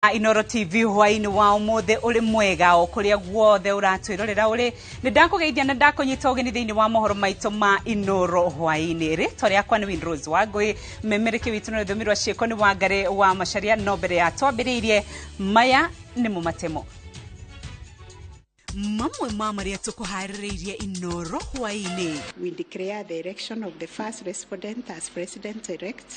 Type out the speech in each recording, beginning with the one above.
Inoro TV hwaini wa umuthi uri mwega o kuria guothe uratwirorera uri ni ndakugeithia na ndakunyita ugeni thiini wa mohoro maitu ma Inoro hwaini. Ritwa riakwa ni Winrose Wangui, memereki witu na ruthomi rwa ciiko ni Wangari wa Macharia. No mbere ya twambiriirie maya ni mumatemo mamwe ma maria tukuhaririirie Inoro hwaini. We declare the election of the first respondent as president elect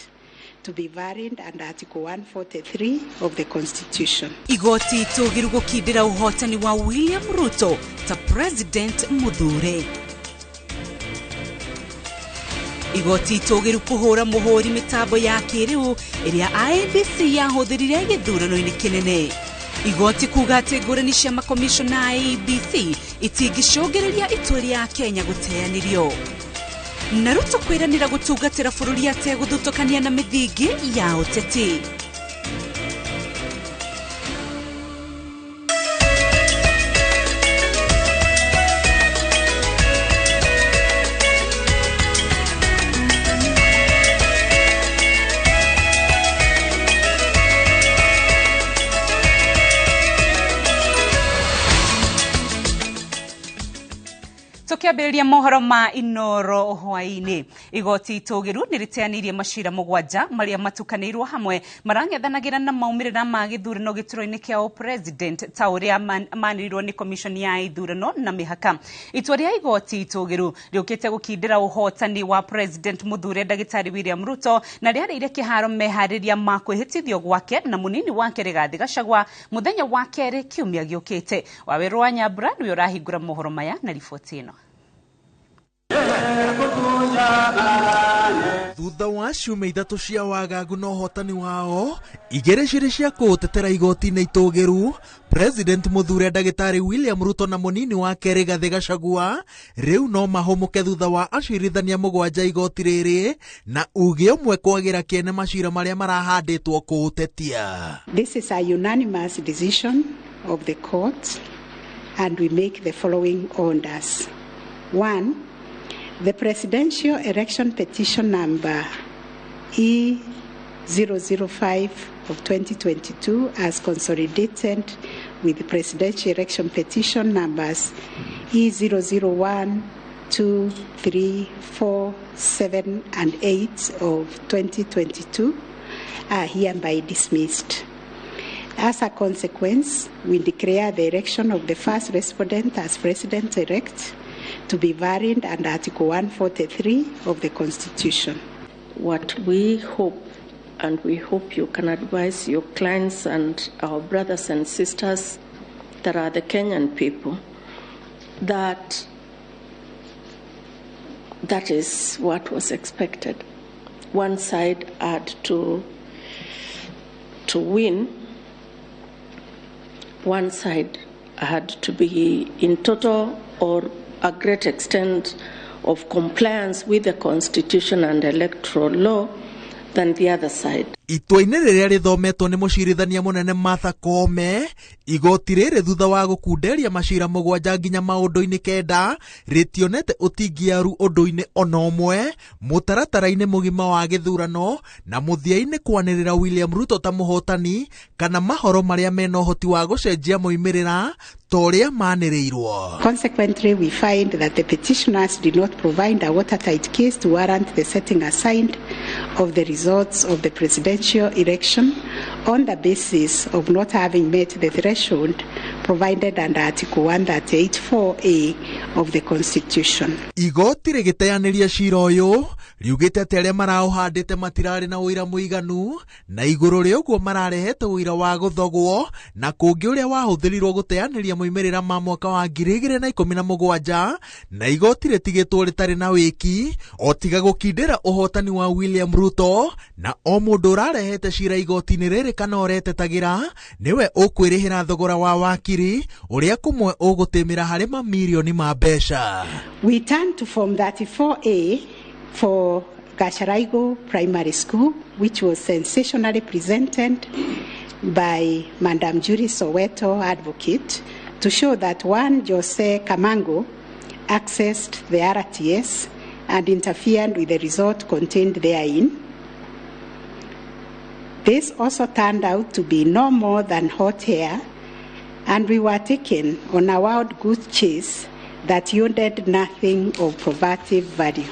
to be valid under Article 143 of the Constitution. Igoti itugiru gukindira uhotani wa William Ruto ta President Muthure. Igoti itugiru kuhura muhuri mitambo ya kiriu iria IEBC yahuthirire githurano-ini kinene. Igoti kuga ati ngurani cia makomishona IEBC itingicũngĩrĩria itua rĩa Kenya gũteanĩrio. Na Ruto kwiranira gutungatira bururi ategũthutũkania na mithingi ya ũteti. Tukiambĩrĩria mohoro ma Inoro hwaini, igoti itugiru nĩ rĩteanĩirie macira mũgwanja marĩa matukanĩirwo hamwe marang'ethanagĩra na maumĩrĩra ma gĩthurano gĩturwa-inĩ kĩa president ta ũrĩa manĩrĩirwo nĩ commission ya ithurano na mĩhaka. Itua rĩa igoti itugiru rĩũkĩte gũkindĩra ũhotani wa President Muthure Ndagĩtarĩ William Ruto na rĩarĩire kĩharo meharĩria ma kwĩhĩtithio gwake na mũnini wake Rigathi Gachagua mũthenya wa kerĩ kiumia gĩũkĩte. Wawerũ wa Nyambura nĩwe ũrahingũra mohoro maya na riboti ĩno. Thutha wa ciumia ithatũ cia wagagu na ũhotani wao, igĩrĩ cirĩ cia kũũtetera igoti-inĩ itũgĩru, President Muthure Ndagĩtarĩ William Ruto na mũnini wake Rigathi Gachagua rĩu no mahũmũke thutha wa acirithania mũgwanja igoti rĩrĩ na uge ũmwe kwagĩra kĩene macira marĩa marahandĩtwo kũũtetia. This is a unanimous decision of the court and we make the following orders. 1. The presidential election petition number E005 of 2022 as consolidated with the presidential election petition numbers E001, 2, 3, 4, 7, and 8 of 2022 are hereby dismissed. As a consequence, we declare the election of the first respondent as president-elect to be valid under Article 143 of the Constitution. What we hope, and we hope you can advise your clients and our brothers and sisters that are the Kenyan people, that that is what was expected. One side had to win, one side had to be in total or a great extent of compliance with the Constitution and electoral law than the other side. Itua-inĩ rĩrĩa rĩthometwo nĩ mũcirithania mũnene Martha Koome, igoti rĩrĩ thutha wa gũkunderia macira mũgwanja nginya maũndũ-inĩ kenda rĩtionete ũtingiaru ũndũ-inĩ ona ũmwe mũtaratara-inĩ mũgima wa gĩthurano na mũthia-inĩ kwanĩrĩra William Ruto ta mũhotani kana mahoro marĩa mena ũhoti wa gũcenjia moimĩrĩra ta ũrĩa manĩrĩirwo. Consequently, we find that the petitioners did not provide a watertight case to warrant the setting aside of the results of the presidential election on the basis of not having met the threshold provided under Article 138.4A of the Constitution. Igoti rĩgĩteanĩria cira ũyũ riugĩte atĩ arĩa maraũhandĩte matirarĩ na ũira mũiganu na igũrũ rĩa ũguo mararehete ũira wa gũthogwo na kũngĩ ũrĩa wahũthĩrirwo gũteanĩria moimĩrĩra ma mwaka wa 2017 na igoti rĩtigĩtwo rĩtarĩ na wĩki o tiga gũkindĩra ũhotani wa William Ruto na o mũndũ ũrarehete cira igoti-inĩ rĩrĩ kana ũretetagĩra nĩwe ũkwĩrĩhĩra thogora wa wakiri ũrĩa kũmwe ũgũtĩmĩra harĩ mamirioni ma mbeca. We turn to Form 34A for Gacharaigo Primary School, which was sensationally presented by Madam Julie Soweto advocate to show that one Jose Kamango accessed the RTS and interfered with the result contained therein. This also turned out to be no more than hot air, and we were taken on a wild goose chase that yielded nothing of probative value.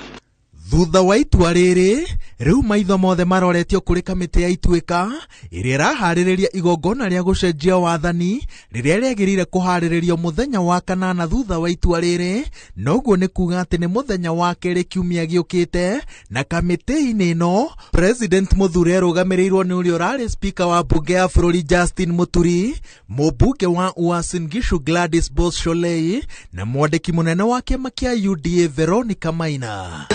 Thutha wa itua rĩrĩ, rĩu maitho mothe maroretio kũrĩ kamĩtĩ ya Ituĩka ĩrĩa ĩraharĩrĩria igongona rĩa gũcenjia wathani rĩrĩa rĩagĩrĩire kũharĩrĩrio mũthenya wa kanana thutha wa itua rĩrĩ, noguo nĩ kuga atĩ nĩ mũthenya wa kerĩ kiumia gĩũkĩte. Na kamĩtĩ-inĩ ĩno President Muthure arũgamĩrĩirwo nĩ ũrĩa ũrarĩ speaker wa mbunge ya bũrũri Justin Muturi, mũmbunge wa Uasin Gishu Gladys Boss Sholei na mwandĩki mũnene wa kĩama kĩa UDA Veronica Maina.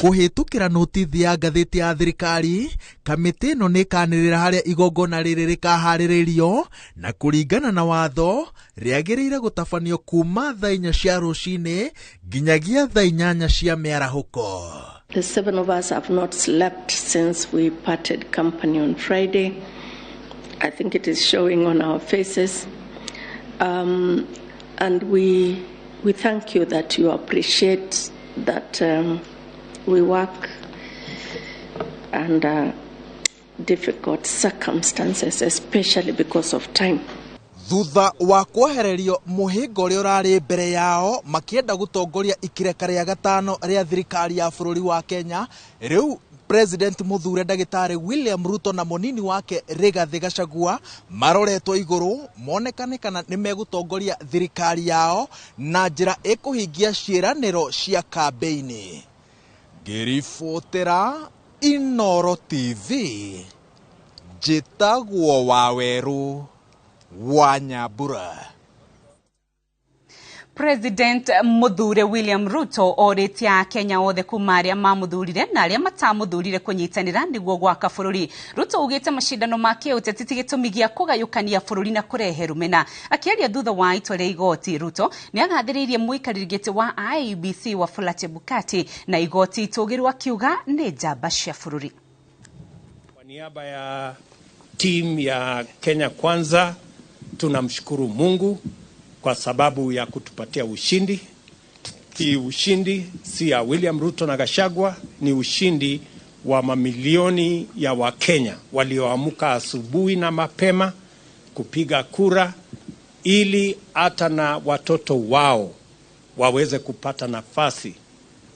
Kũhĩtũkĩra notithi ya ngathĩti ya thirikari, kamĩtĩ ĩno nĩ ĩkanĩrĩra harĩa igongona rĩrĩ rĩkaharĩrĩrio, na kũringana na watho rĩagĩrĩire gũtabanio kuma thaa 4 cia rũcinĩ nginyagia thaa 8 cia mĩarahũko. The seven of us have not slept since we parted company on Friday. I think it is showing on our faces. And we thank you that you appreciate that we work under difficult circumstances, especially because of time. Thutha wa kwehererio mũhĩnga ũrĩa ũrarĩ mbere yao makĩenda gũtongoria ikireka rĩa gatano rĩa thirikari ya bũrũri wa Kenya, rĩu President Muthure Ndagĩtarĩ William Ruto na mũnini wake Rigathĩ Gachagua maroretwo igũrũ monekane kana nĩ megũtongoria thirikari yao na njĩra ĩkũhingia ciĩranĩro cia kambĩini. Ngĩribotera Inooro TV, njĩtagwo Wawerũ wa Nyambura. President Muthure William Ruto orĩtie Akenya othe kuma arĩa mamuthurire na arĩa matamuthurire kũnyitanĩra nĩguo gwaka bũrũri. Ruto augĩte macindano ma kĩũteti ti gĩtũmi gĩa kũgayũkania bũrũri na kũrehe rũmena. Akĩaria thutha wa itua rĩa igoti, Ruto nĩ agathĩrĩirie mũikarĩri gĩtĩ wa IEBC Wafula Chebukati na igoti itũgĩru akiuga nĩ njamba cia bũrũri. Kwa niaba ya timu ya Kenya Kwanza tunamshukuru Mungu kwa sababu ya kutupatia ushindi. Hii ushindi si ya William Ruto na Gachagua, ni ushindi wa mamilioni ya Wakenya walioamka asubuhi na mapema kupiga kura ili hata na watoto wao waweze kupata nafasi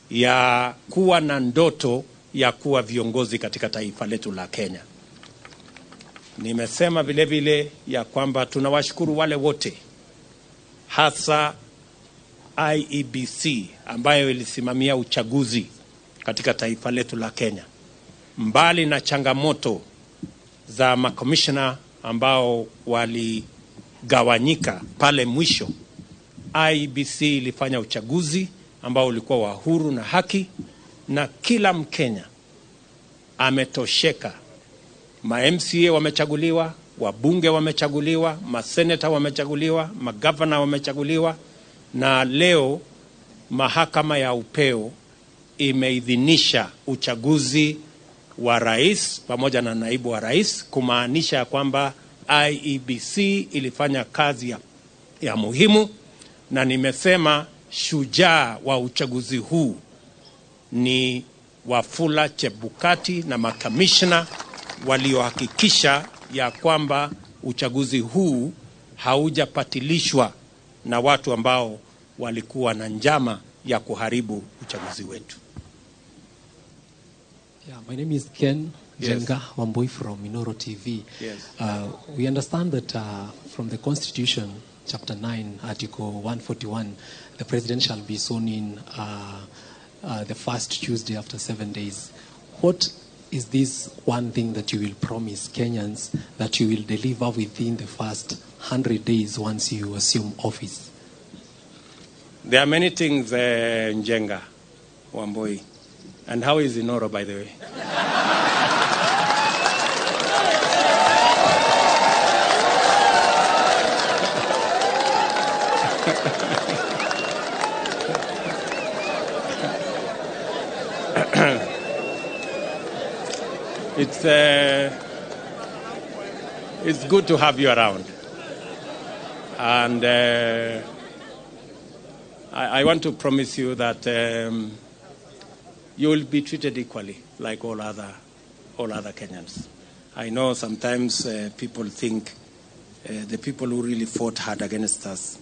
ya kuwa na ndoto ya kuwa viongozi katika taifa letu la Kenya. Nimesema vile vile ya kwamba tunawashukuru wale wote, hasa IEBC ambayo ilisimamia uchaguzi katika taifa letu la Kenya. Mbali na changamoto za makomishna ambao waligawanyika pale mwisho, IEBC ilifanya uchaguzi ambao ulikuwa wa huru na haki, na kila Mkenya ametosheka. Ma MCA wamechaguliwa, wabunge wamechaguliwa, maseneta wamechaguliwa, magavana wamechaguliwa, na leo mahakama ya upeo imeidhinisha uchaguzi wa rais pamoja na naibu wa rais, kumaanisha kwamba IEBC ilifanya kazi ya muhimu. Na nimesema shujaa wa uchaguzi huu ni Wafula Chebukati na makamishna waliohakikisha ya kwamba uchaguzi huu haujapatilishwa na watu ambao walikuwa na njama ya kuharibu uchaguzi wetu. Yeah, my name is Ken Jenga Wambui from Inooro TV. Yes. We understand that from the Constitution, Chapter 9, Article 141, the President shall be sworn in the first Tuesday after 7 days. What is this one thing that you will promise Kenyans that you will deliver within the first 100 days once you assume office? There are many things, Njenga Wambui. And how is Inooro, by the way? It's good to have you around. And I want to promise you that you will be treated equally like all other all other Kenyans. I know sometimes people think the people who really fought hard against us,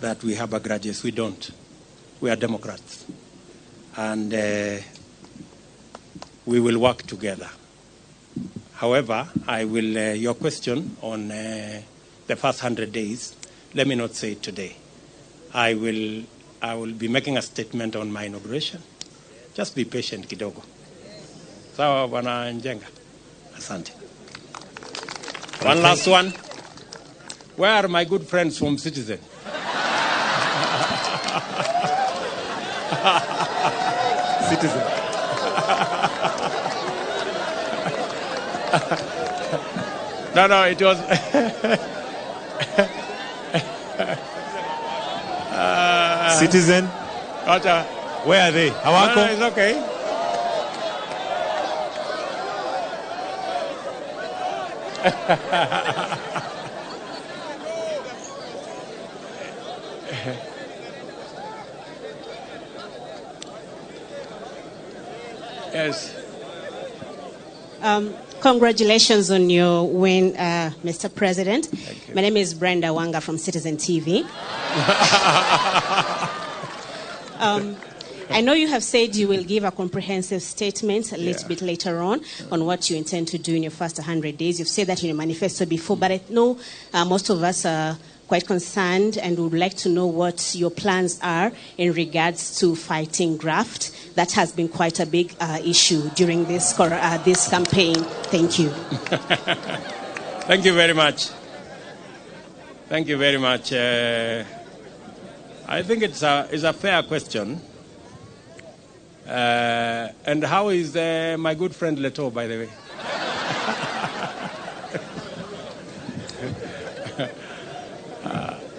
that we have a grudges. We don't. We are Democrats. And we will work together. However, I will, your question on the first 100 days, let me not say it today. I will be making a statement on my inauguration. Just be patient kidogo. Sawa Bwana Njenga. Asante. One last one. Where are my good friends from Citizen? Citizen. No, it was... Citizen. Where are they? Hawako? No, it's okay. Yes. Congratulations on your win, Mr. President. Thank you. My name is Brenda Wanga from Citizen TV. I know you have said you will give a comprehensive statement a little bit later on what you intend to do in your first 100 days. You've said that in your manifesto before, but I know most of us are quite concerned and would like to know what your plans are in regards to fighting graft. That has been quite a big issue during this, this campaign. Thank you. Thank you very much. Thank you very much. I think it's a fair question. And how is my good friend Leto, by the way?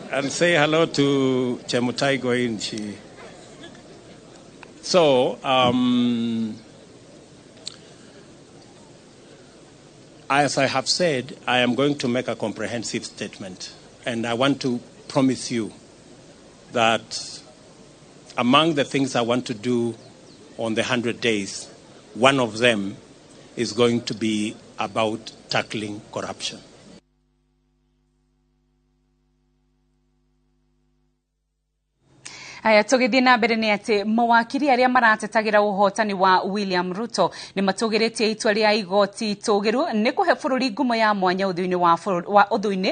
And say hello to Chemutai Goinchi. So, as I have said, I am going to make a comprehensive statement. And I want to promise you that among the things I want to do on the 100 days, one of them is going to be about tackling corruption. Aya tugithie na mbere ni ati mawakiri aria maratetagĩra ũhotani wa William Ruto ni matũgĩrĩtie itua rĩa igoti tũgĩru ni kũhe bũrũri ngumo ya mwanya ũthũ-inĩ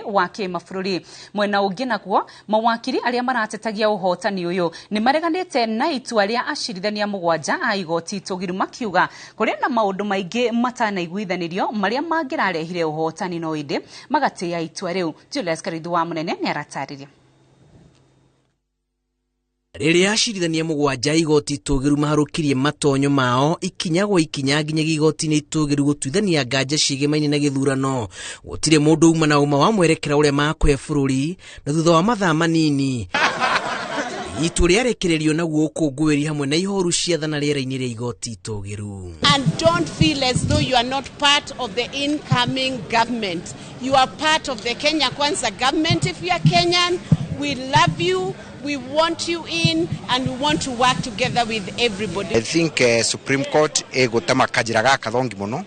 wa kĩmabũrũri. Mwena ũngĩ naguo mawakiri aria maratetagia ũhotani ũyũ ni mareganĩte na itua rĩa acirithania mũgwanja a igoti tũgĩru makiuga kũrĩ na maũndũ maingĩ matanaiguithanĩrio marĩa mangĩrarehire ũhotani no ĩndĩ magatĩĩa itua rĩu. Julius Karithu wa Mũnene nĩ aratarĩria. Rĩrĩa acirithania mũgwanja igoti itũgĩru maharũkirie matonyo mao ikinya gwa ikinya nginyagia igoti-inĩ itũgĩru gũtuithania nganja ciĩgemaine na gĩthurano, gũtirĩ mũndũ uma na uma wa mwerekera ũrĩa makũhe bũrũri, na thutha wa mathaa manini itua rĩarekererio naguo ũkũngũĩri hamwe na ihoru ciathana rĩera-inĩ rĩa igoti itũgĩru. And don't feel as though you are not part of the incoming government. You are part of the Kenya Kwanza government. If you are Kenyan, we love you. We want you in, and we want to work together with everybody. I think Supreme Court egutema kajira gaka thongi muno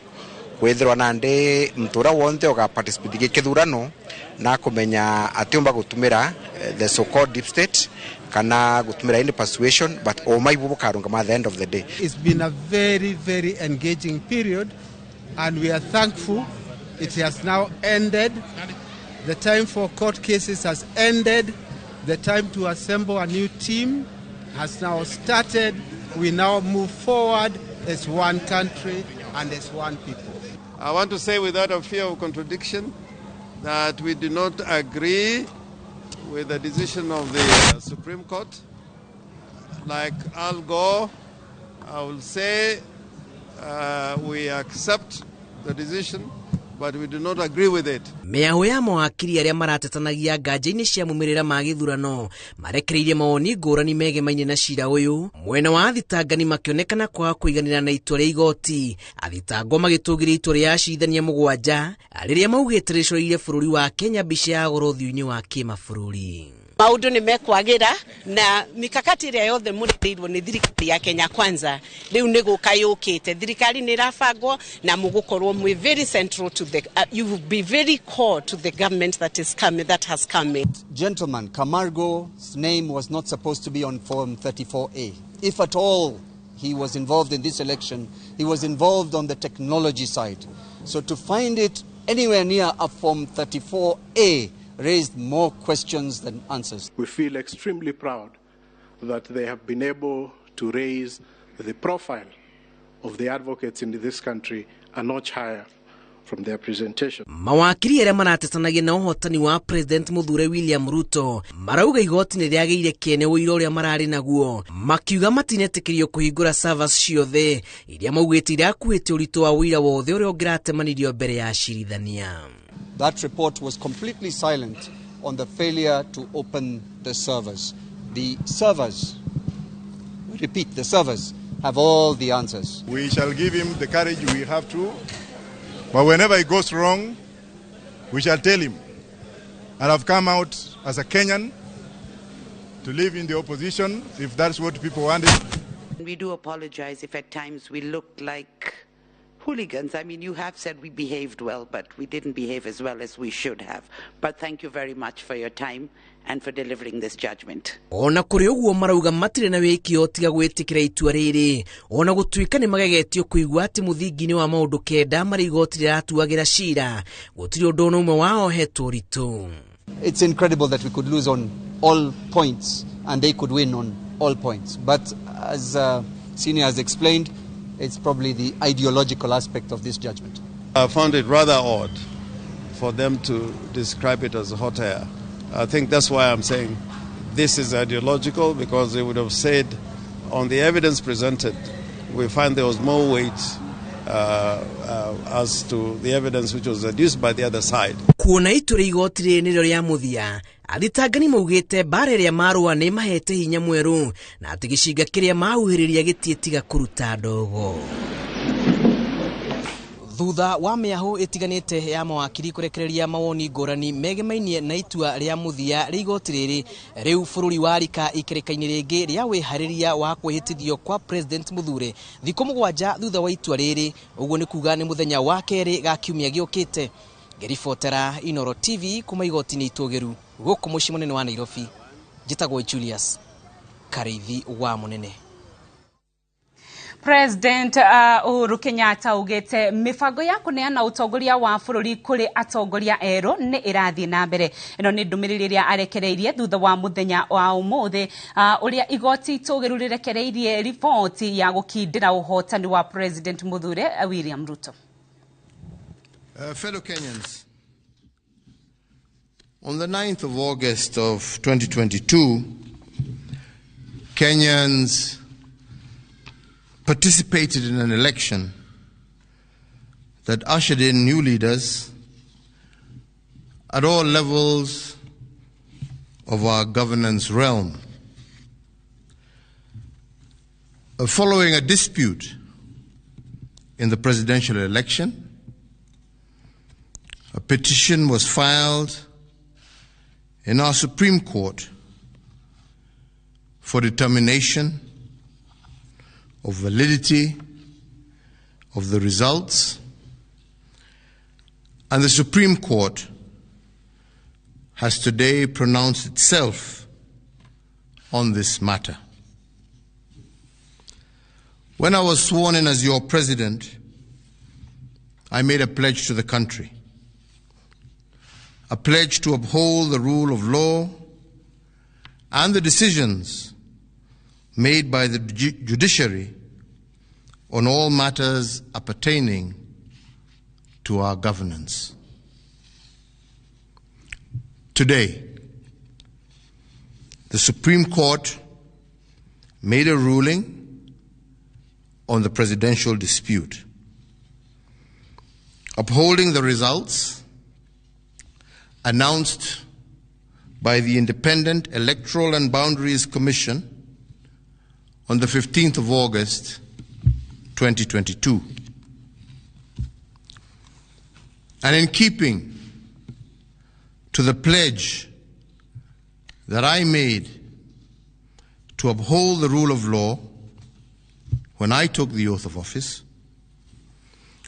kwithirwa na ndi mtura wonthe uga participate gikithurano na kumenya atiumba gutumira the so called deep state kana gutumira any persuasion, but o maibu bukarunga at the end of the day. It's been a very, very engaging period, and we are thankful it has now ended. The time for court cases has ended. The time to assemble a new team has now started. We now move forward as one country and as one people. I want to say without a fear of contradiction that we do not agree with the decision of the Supreme Court. Like Al Gore, I will say we accept the decision, but we do not agree with it. Mĩahu ya mawakiri arĩa maratetanagia nganja-inĩ cia mumĩrĩra ma gĩthurano marekereirie mawoni ngũrani megemaine na cira ũyũ. Mwena wa athitangani makĩonekana kwaga kũiganĩra na itua rĩa igoti, athitangwo magĩtũgĩria itua rĩa acirithania mũgwanja rĩrĩa maugĩte rĩcoreire bũrũri wa Kenya mbica ya goro ũthiũ-inĩ wa kĩmabũrũri. Maundu ni mekwagira na mikakati ĩrĩa yothe mũrĩirwo nĩ thirikari ya Kenya Kwanza rĩu nĩ gũka yũkĩte. Thirikari nĩ ĩrabangwo na mũgũkorwo mwĩ very central to the you will be very core to the government that is coming, that has come in. Gentleman, Camargo's name was not supposed to be on Form 34A. If at all he was involved in this election, he was involved on the technology side. So to find it anywhere near a Form 34A raised more questions than answers. We feel extremely proud that they have been able to raise the profile of the advocates in this country a notch higher from their presentation. Mawakiri arĩa maratetanagia na ũhotani wa President Muthure William Ruto marauga igoti nĩ rĩagĩire kĩene ũira ũrĩa mararĩ naguo, makiuga matinetĩkĩrio kũhingũra servers ciothe iria maugĩte irakuĩte ũritũ wa ũira wothe ũrĩa ũngĩratemanirio mbere ya acirithania. That report was completely silent on the failure to open the servers. The servers, repeat, the servers have all the answers. We shall give him the courage we have to, but whenever he goes wrong, we shall tell him. And I've come out as a Kenyan to live in the opposition, if that's what people wanted. We do apologize if at times we looked like hooligans. I mean, you have said we behaved well, but we didn't behave as well as we should have. But thank you very much for your time and for delivering this judgment. Ona kũrĩ ũguo marauga matirĩ na wĩkio tiga gwĩtĩkĩra itua rĩrĩ, ona gũtuĩka nĩ magegetio kũigua atĩ mũthingi-inĩ wa maũndũ 9 marĩa igoti rĩratuagĩra cira gũtirĩ ũndũ ona ũmwe waohetwo ũritũ. It's incredible that we could lose on all points and they could win on all points. But as Senior has explained, it's probably the ideological aspect of this judgment. I found it rather odd for them to describe it as hot air. I think that's why I'm saying this is ideological, because they would have said on the evidence presented, we find there was more weight as to the evidence which was adduced by the other side. Kuona itua rĩa igoti rĩrĩ nĩrĩo rĩa mũthia, athitangani maugĩte mbara ĩrĩa marũa nĩ mahete hinya mwerũ na atĩ gĩcinga kĩrĩa mahuhĩrĩria gĩtiĩtiga kũruta ndogo. Thutha wa mĩahũ ĩtiganĩte ya mawakiri kũrekereria mawoni ngũrani megemainie na itua rĩa mũthia rĩa igoti rĩrĩ, rĩu bũrũri warika ikereka-inĩ rĩngĩ rĩa wĩharĩria wa kwĩhĩtithio kwa President Muthure thikũ 7 thutha wa itua rĩrĩ, ũguo nĩ kuga nĩ mũthenya wa kerĩ ga kiumia gĩũkĩte. Ngĩribotera Inooro TV kuma igoti-inĩ itũgĩru gũkũ mũciĩ mũnene wa Nairobi, njĩtagwo Julius Kariithi wa Mũnene. President Uhuru Kenyatta augĩte mĩbango ya kũneana ũtongoria wa bũrũri kũrĩ atongoria erũ nĩ ĩrathiĩ na mbere. Ĩno nĩ ndũmĩrĩri ĩrĩa arekereirie thutha wa mũthenya wa ũmũthĩ ũrĩa igoti itũgĩru rĩrekereirie riboti ya gũkindĩra ũhotani wa President Muthure William Ruto. Fellow Kenyans, on the 9th of August of 2022, Kenyans participated in an election that ushered in new leaders at all levels of our governance realm. Following a dispute in the presidential election, a petition was filed in our Supreme Court for determination of validity of the results, and the Supreme Court has today pronounced itself on this matter. When I was sworn in as your president, I made a pledge to the country, a pledge to uphold the rule of law and the decisions made by the judiciary on all matters appertaining to our governance. Today, the Supreme Court made a ruling on the presidential dispute, upholding the results announced by the Independent Electoral and Boundaries Commission on the 15th of August, 2022. And in keeping to the pledge that I made to uphold the rule of law when I took the oath of office,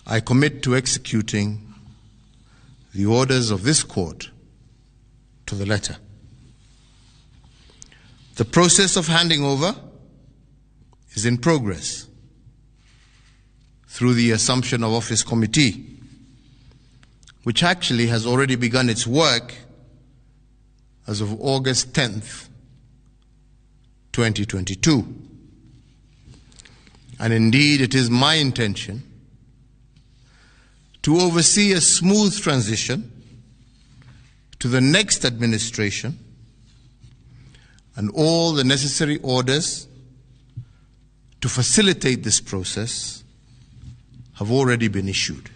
I commit to executing the orders of this court to the letter. The process of handing over is in progress through the Assumption of Office Committee, which actually has already begun its work as of August 10th, 2022. And indeed, it is my intention to oversee a smooth transition to the next administration and all the necessary orders to facilitate this process have already been issued.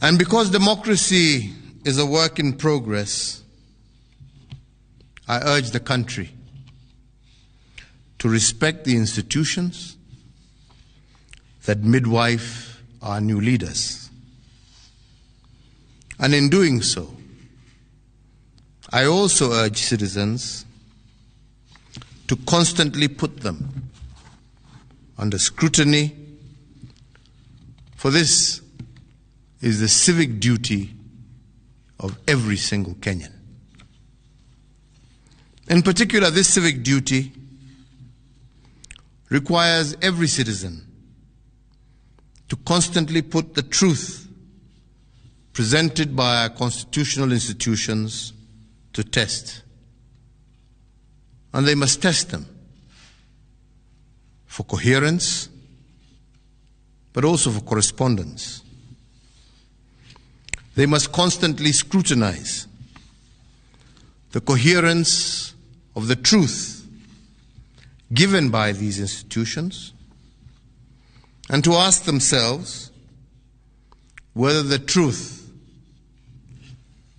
And because democracy is a work in progress, I urge the country to respect the institutions that midwife our new leaders. And in doing so, I also urge citizens to constantly put them under scrutiny, for this is the civic duty of every single Kenyan. In particular, this civic duty requires every citizen to constantly put the truth presented by our constitutional institutions to test. And they must test them for coherence, but also for correspondence. They must constantly scrutinize the coherence of the truth given by these institutions and to ask themselves whether the truth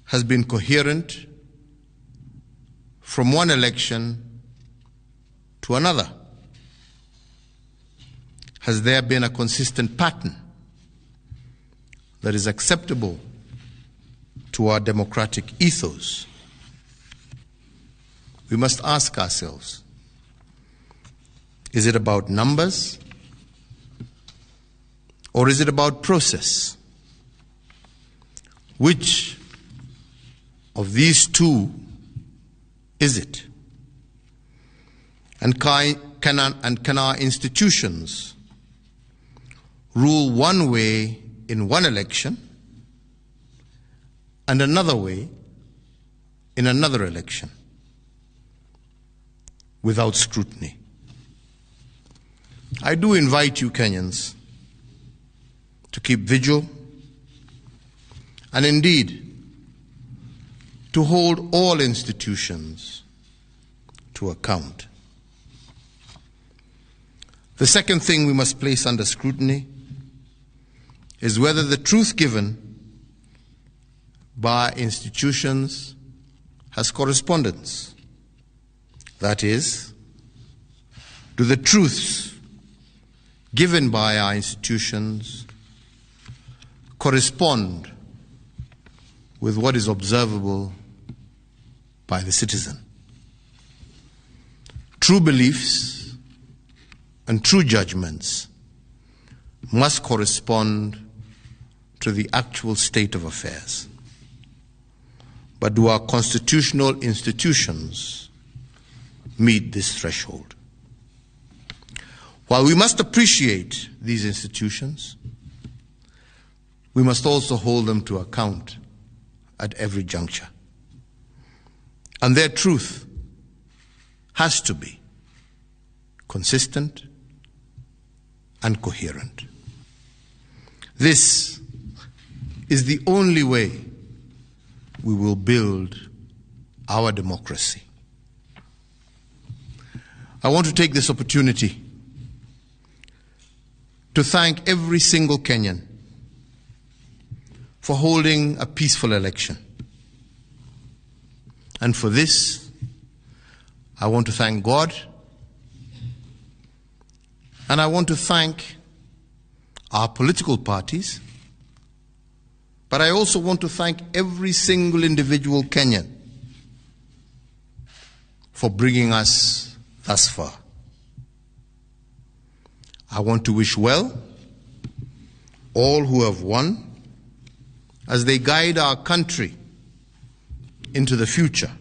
has been coherent from one election to another. Has there been a consistent pattern that is acceptable to our democratic ethos? We must ask ourselves, is it about numbers or is it about process? Which of these two is it? And can our institutions rule one way in one election and another way in another election without scrutiny? I do invite you, Kenyans, to keep vigil and indeed to hold all institutions to account. The second thing we must place under scrutiny is whether the truth given by institutions has correspondence. That is, do the truths given by our institutions correspond with what is observable by the citizen? True beliefs and true judgments must correspond to the actual state of affairs. But do our constitutional institutions meet this threshold? While we must appreciate these institutions, we must also hold them to account at every juncture. And their truth has to be consistent and coherent. This is the only way we will build our democracy. I want to take this opportunity to thank every single Kenyan for holding a peaceful election. And for this, I want to thank God, and I want to thank our political parties But I also want to thank every single individual Kenyan for bringing us thus far. I want to wish well all who have won as they guide our country into the future.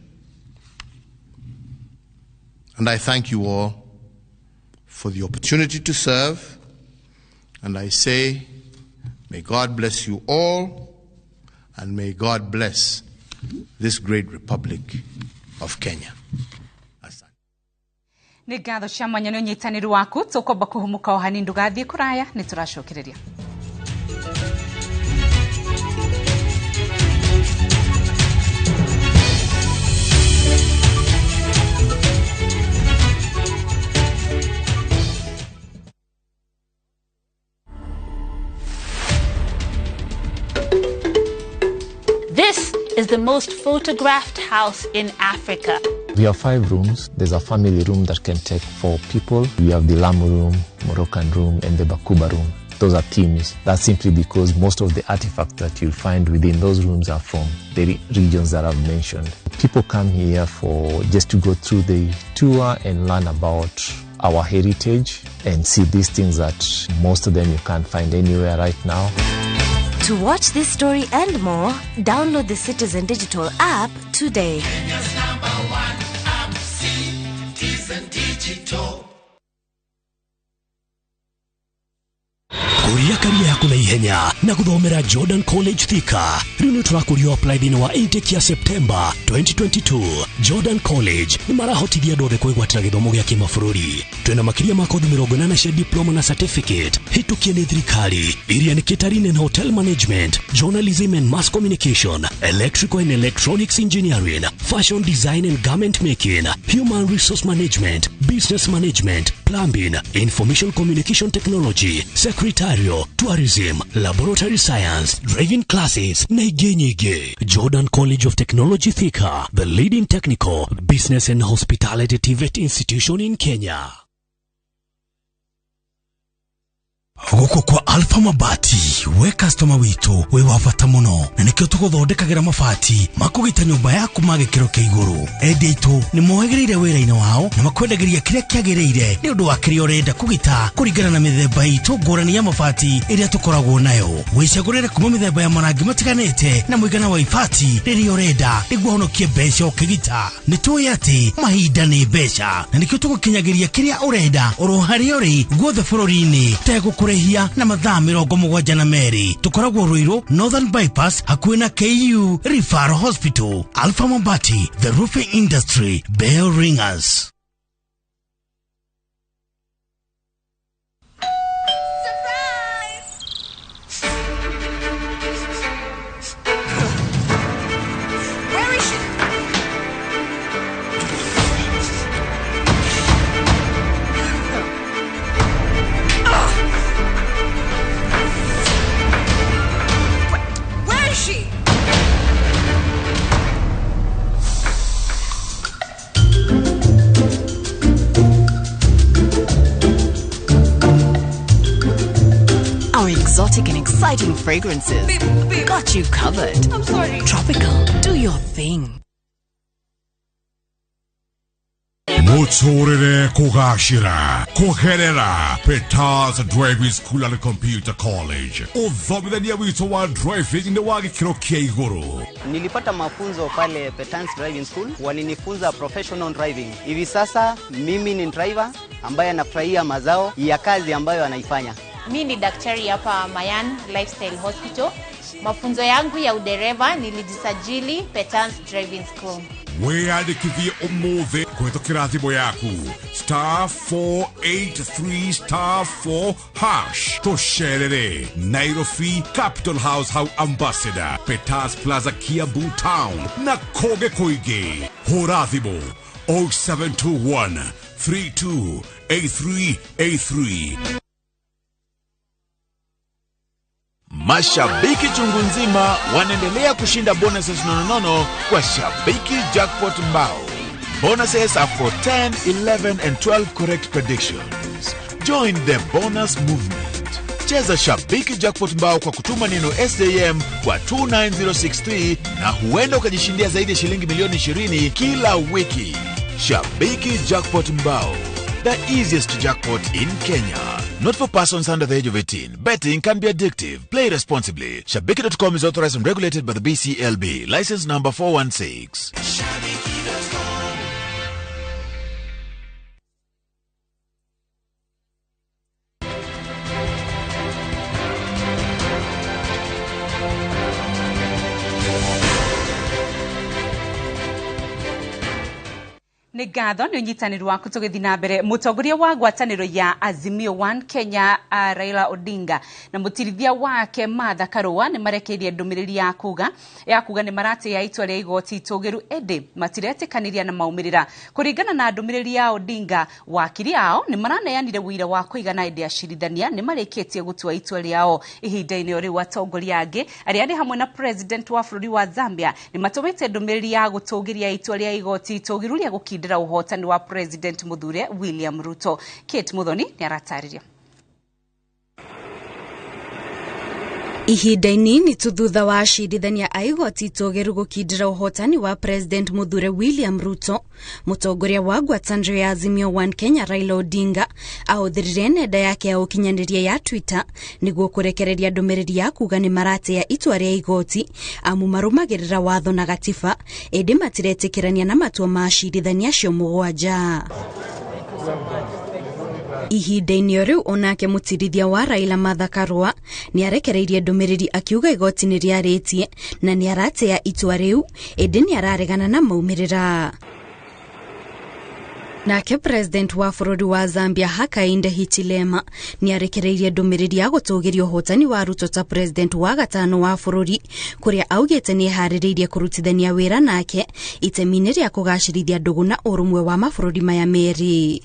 And I thank you all for the opportunity to serve. And I say, may God bless you all, and may God bless this great Republic of Kenya. Nĩ ngatho cia mwanya nĩ ũnyitanĩri waku tũkwamba kũhumuka o hanini ndũgathiĩ kũraya nĩ tũracokereria. This is the most photographed house in Africa. We have 5 rooms. There's a family room that can take 4 people. We have the Lamu room, Moroccan room, and the Bakuba room. Those are themes. That's simply because most of the artifacts that you'll find within those rooms are from the regions that I've mentioned. People come here for just to go through the tour and learn about our heritage and see these things that most of them you can't find anywhere right now. To watch this story and more, download the Citizen Digital app today. Kenya's #1 app, Citizen Digital. Kuria karia yaku na ihenya na guthomera Jordan College Thika. Riu ni turakurio apply thiini wa intake ya September 2022. Jordan College ni marahotithia andu othe kwigwatira githomo gia kimabũrũri. Twina makiria ma kothi 80 cia diploma na certificate hitukie ni thirikari iria ni catering and hotel management, journalism and mass communication, electrical and electronics engineering, fashion design and garment making, human resource management, business management, plumbing, information communication technology, secretarial, tourism, laboratory science, driving classes na ingĩ nyingĩ. Jordan College of Technology Thika, the leading technical, business and hospitality TVET institution in Kenya. Guku kwa Alpha Mabati we customer witu we wa bata muno na nikio tuguthondekagira mabati makugita nyumba yaku ma gikiro kia iguru. Endia itu ni mohegereire wira-ini wao na makwendagiria kiria kiagiriire ni undu wa kiria urenda kugita kuringana na mithemba itu ngurani ya mabati iria tukoragwo nayo. Wicagurire kuma mithemba ya marangi matiganite na muigana wa ibati riria urenda niguo honokie mbeca ukigita. Ni tui ati mahinda ni mbeca na nikio tugukinyagiria kiria urenda oro haria uri guothe bururi-ini tegukure na mathaa 72. Tukoragwo Ruiru Northern Bypass hakuhĩ na KU Referral Hospital. Alpha Mabati, the roofing industry bell ringers. Surprise! Where is she? Where is she? Our exotic and exciting fragrances Beep, beep. Got you covered. I'm sorry. Tropical, do your thing. Muturire kugashira kugerera Peters Driving School and Computer College. Uthomithania witu wa driving ni wa gikiro kia iguru. Nilipata mafunzo pale Peters Driving School, walinifunza professional driving. Hivi sasa mimi ni driver ambaye anafurahia mazao ya kazi ambayo anaifanya. Mimi ni daktari hapa Mayan Lifestyle Hospital. Mafunzo yangu ya udereva nilijisajili Peters Driving School. Wiyandikithie umuthi kũhĩtũkĩra thimũ yaku *483 *4# tũcerere Nairobi Capital House hau Ambassador Peters Plaza Kiambu Town na kũngĩ kũingĩ. Hũra thimũ 0721 328383. Mashabiki chungu nzima wanaendelea kushinda bonuses nononono kwa Shabiki Jackpot Mbao. Bonuses are for 10, 11 and 12 correct predictions. Join the bonus movement. Cheza Shabiki Jackpot Mbao kwa kutuma neno SJM kwa 29063 na huenda ukajishindia zaidi ya shilingi milioni 20 kila wiki. Shabiki Jackpot Mbao, the easiest jackpot in Kenya. Not for persons under the age of 18. Betting can be addictive. Play responsibly. Shabiki.com is authorized and regulated by the BCLB. License number 416. Nĩ ngatho nĩ ũnyitanĩri waku tũgĩthiĩ na mbere. Mũtongoria wa ngwatanĩro ya Azimio One Kenya Raila Odinga na mũtirithia wake Martha Karua nĩ marekeirie ndũmĩrĩri ya kuga nĩ maratĩĩa itua rĩa igoti itũgĩru ĩndĩ matiretĩkanĩria na maumĩrĩra. Kũringana na ndũmĩrĩri ya Odinga, wakiri ao nĩ maraneanire ũira wa kũigana ĩndĩ acirithania nĩ marĩkĩtie gũtua itua rĩao. Ihinda-inĩ o rĩu atongoria angĩ arĩa nĩ hamwe na president wa bũrũri wa Zambia nĩ matũmĩte ndũmĩrĩri ya gũtũgĩria itua rĩa igoti itũgĩru rĩa gũkindĩra ũhotani wa President Muthure William Ruto. Kate Muthoni nĩ aratarĩria. Ihinda inini tu thutha wa acirithania a igoti itũgĩru gũkindĩra ũhotani wa President Muthure William Ruto, mũtongoria wa ngwatanĩro ya Azimio One Kenya Raila Odinga ahũthĩrire nenda yake ya ũkinyanĩria ya Twitter nĩguo kũrekereria ndũmĩrĩri ya kuga nĩ maratĩĩa itua rĩa igoti amu marũmagĩrĩra watho na gatiba ĩndĩ matiretĩkĩrania na matua ma acirithania acio mũgwanja. Ihinda-inĩ o rĩu onake mũtirithia wa Raila Martha Karua nĩ arekereirie ndũmĩrĩri akiuga igoti nĩ rĩarĩtie na nĩ aratĩĩa itua rĩu ĩndĩ nĩ araregana na maumĩrĩra. Nake president wa bũrũri wa Zambia Hakainde Hichilema nĩ arekereirie ndũmĩrĩri ya gũtũgĩria ũhotani wa Ruto ta president wa gatano wa bũrũri kũrĩa augĩte nĩ eharĩrĩirie kũrutithania wĩra nake itemi-inĩ rĩa kũgacĩrithia ndũgũ na ũrũmwe wa mabũrũri maya merĩ.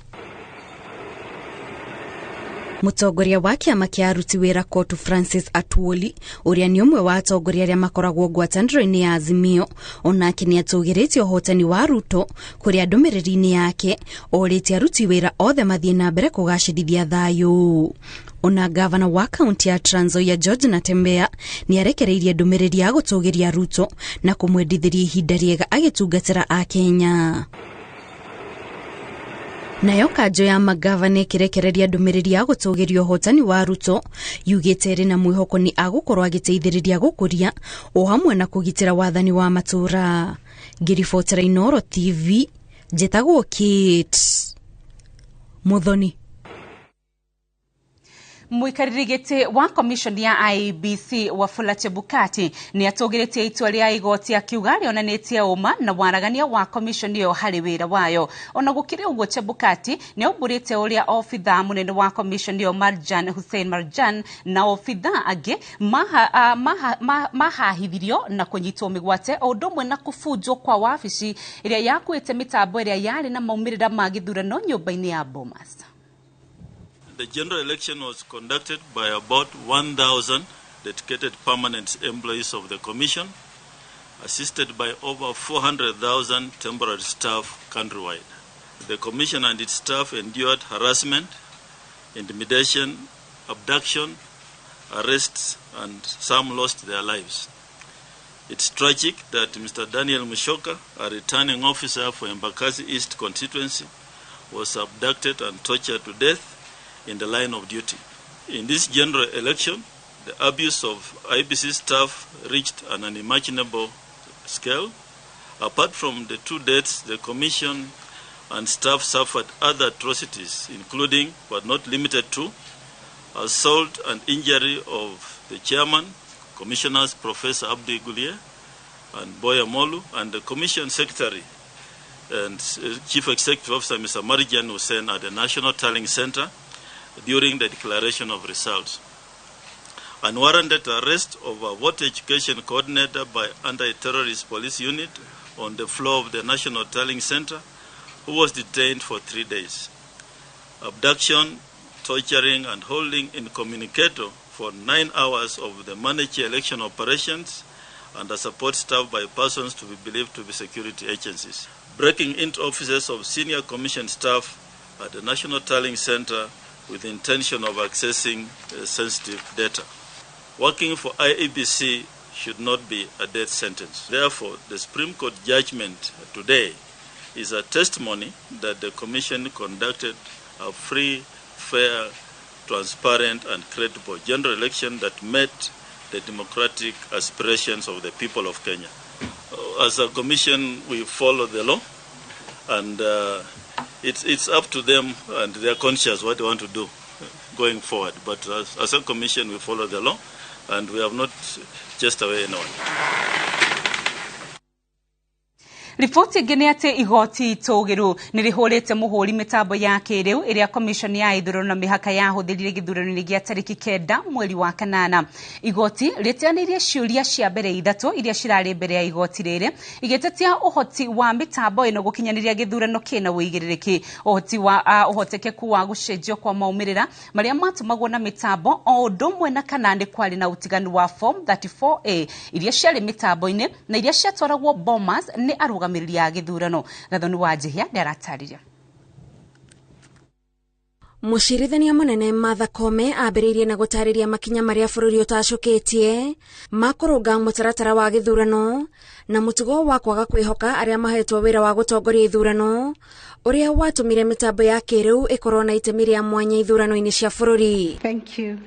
Mũtongoria wa kĩama kĩa aruti wĩra Kotu Francis Atwoli ũrĩa nĩ ũmwe wa atongoria arĩa makoragwo ngwatanĩro-inĩ ya Azimio onake nĩ atũgĩrĩtie ũhotani wa Ruto kũrĩa ndũmĩrĩri-inĩ yake orĩtie aruti wĩra othe mathiĩ na mbere kũgacĩrithia thayũ. Ona gavana wa kaunti ya Trans Nzoia George Natembeya nĩ arekereirie ndũmĩrĩri ya gũtũgĩria Ruto na kũmwendithĩria ihinda rĩega agĩtungatĩra Akenya. Nayo kanjo ya magavana ĩkĩrekereria ndũmĩrĩri ya gũtũgĩria ũhotani wa Ruto yugĩte ĩrĩ na mwĩhoko nĩ agũkorwo agĩteithĩrĩria gũkũria o hamwe na kũgitĩra wathani wa matũũra. Ngĩribotera Inooro TV njĩtagwo Kate Muthoni. Mũikarĩri gĩtĩ wa commission ya IEBC Wafula Chebukati nĩ atũgĩrĩtie itua rĩa igoti akiuga rĩonanĩtie ũma na waragania wa commission ĩyo harĩ wĩra wayo. Ona gũkĩrĩ ũguo Chebukati nĩ aumbũrĩte ũrĩa obithaa mũnene wa commission ĩyo Marjan Hussein Marjan na obithaa angĩ mahahithirio na kũnyitwo mĩgwate o ũndũ ũmwe na kũbunjwo kwa wabici ĩrĩa yakuĩte mĩtambo ĩrĩa yarĩ na maumĩrĩra ma gĩthurano nyũmba-inĩ ya Bomas. The general election was conducted by about 1,000 dedicated permanent employees of the Commission, assisted by over 400,000 temporary staff countrywide. The Commission and its staff endured harassment, intimidation, abduction, arrests, and some lost their lives. It's tragic that Mr. Daniel Mushoka, a returning officer for Embakasi East constituency, was abducted and tortured to death in the line of duty. In this general election, the abuse of IBC staff reached an unimaginable scale. Apart from the two deaths, the Commission and staff suffered other atrocities, including, but not limited to, assault and injury of the chairman, Commissioners Professor Abdi Gulier and Boya Molu, and the Commission Secretary and Chief Executive Officer Mr. Marjan Hussein at the National Tallying Center during the declaration of results. Unwarranted arrest of a voter education coordinator by anti-terrorist police unit on the floor of the National Tallying Center, who was detained for 3 days. Abduction, torturing, and holding incommunicado for 9 hours of the manager election operations and a support staff by persons to be believed to be security agencies. Breaking into offices of senior commission staff at the National Tallying Center with the intention of accessing sensitive data. Working for IEBC should not be a death sentence. Therefore, the Supreme Court judgment today is a testimony that the Commission conducted a free, fair, transparent, and credible general election that met the democratic aspirations of the people of Kenya. As a commission, we follow the law, and it's up to them and their conscience what they want to do going forward. But as a commission, we follow the law, and we have not chased away anyone. Riboti ĩngĩ nĩ atĩ igoti itũgĩru nĩ rĩhũrĩte mũhũri mĩtambo ya kĩrĩu ĩrĩa commission ya ithurano na mĩhaka yahũthĩrire gĩthurano-inĩ gĩa tarĩki 9 mweri wa 8. Igoti rĩteanĩirie ciũria cia mbere 3 iria cirarĩ mbere ya igoti rĩrĩ igĩtetia ũhoti wa mĩtambo ĩno gũkinyanĩria gĩthurano kĩna ũigĩrĩrĩki, ũhoti wa ũhotekeku wa gũcenjio kwa maumĩrĩra marĩa matũmagwo na mĩtambo o ũndũ ũmwe na kana nĩ kwarĩ na ũtiganu wa form 34A iria ciarĩ mĩtambo-inĩ na iria ciatwaragwo Bomas nĩ arũgamĩrĩri ya gĩthurano. Gathoni wa Njihia nĩaratarĩria. Mũcirithania mũnene Martha Koome ambĩrĩirie na gũtarĩria makinya marĩa bũrũri ũtacũkĩtie ma kũrũnga mũtaratara wa gĩthurano na mũtugo wa kwaga kwĩhoka arĩa mahetwo wĩra wa gũtongoria ithurano ũrĩa watũmire mĩtambo ya kĩrĩu ĩkorwo na itemi rĩa mwanya ithurano-inĩ cia bũrũri. Thank you.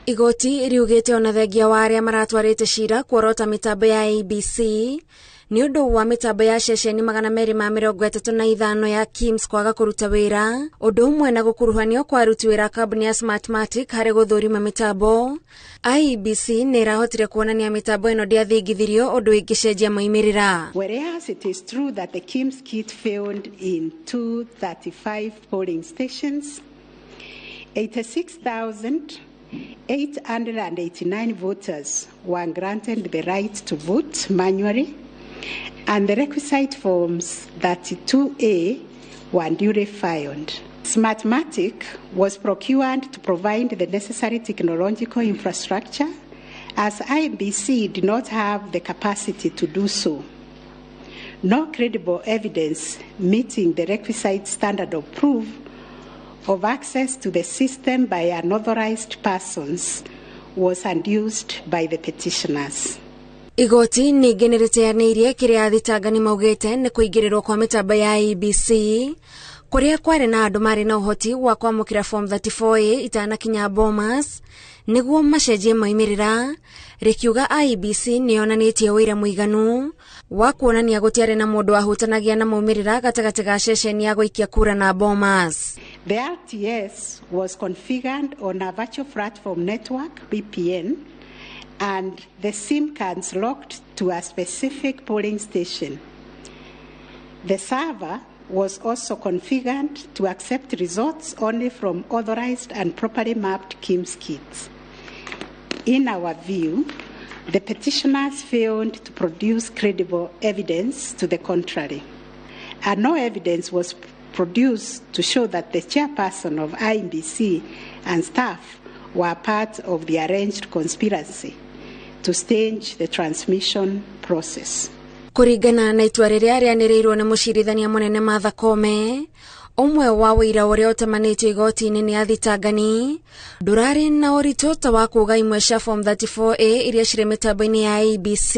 Igoti riugĩte ona thengia wa arĩa maratwarĩte cira kuorota mĩtambo ya ABC nĩ ũndũ wa mĩtambo ya ceceni 235 ya KIMS kwaga kũruta wĩra, ũndũ ũmwe na gũkuruhanio kwa aruti wĩra kambuni ya Smartmatic harĩ gũthũrima mĩtambo. IEBC nĩ ĩrahotire kuonania mĩtambo ĩno ndĩathingithirio ũndũ ĩngĩcenjia moimĩrĩra. Whereas it is true that the KIMS kit failed in 235 polling stations, 86,889 voters were granted the right to vote manually, and the requisite forms 32A were duly filed. Smartmatic was procured to provide the necessary technological infrastructure, as IEBC did not have the capacity to do so. No credible evidence meeting the requisite standard of proof of access to the system by unauthorized persons was adduced by the petitioners. Igoti ningĩ nĩrĩteanĩirie kĩrĩa athitangani maugĩte nĩ kũingĩrĩrwo kwa mĩtambo ya IEBC kũrĩa kwarĩ na andũ marĩ na ũhoti wa kwamũkĩra form 34A itanakinya Bomas nĩguo macenjie moimĩrĩra, rĩkiuga IEBC nĩyonanĩtie ũira mũiganu wa kuonania gũtiarĩ na mũndũ wahutanagia na maumĩrĩra gatagatĩ ga ceceni ya gũikia kura na Bomas. The RTS was configured on a virtual platform network, VPN, and the SIM cards locked to a specific polling station. The server was also configured to accept results only from authorized and properly mapped KIMS kits. In our view, the petitioners failed to produce credible evidence to the contrary, and no evidence was produced to show that the chairperson of IEBC and staff were part of the arranged conspiracy to stage the transmission process. Kũringana na itua rĩrĩa rĩanĩrĩirwo nĩ mũcirithania mũnene Martha Koome, ũmwe wa ũira ũrĩa ũtamanĩtio igoti-inĩ nĩ athitangani ndũrarĩ na ũritũ ta wa kuuga imwe cia form 34A iria cirĩ mĩtambo-inĩ ya IEBC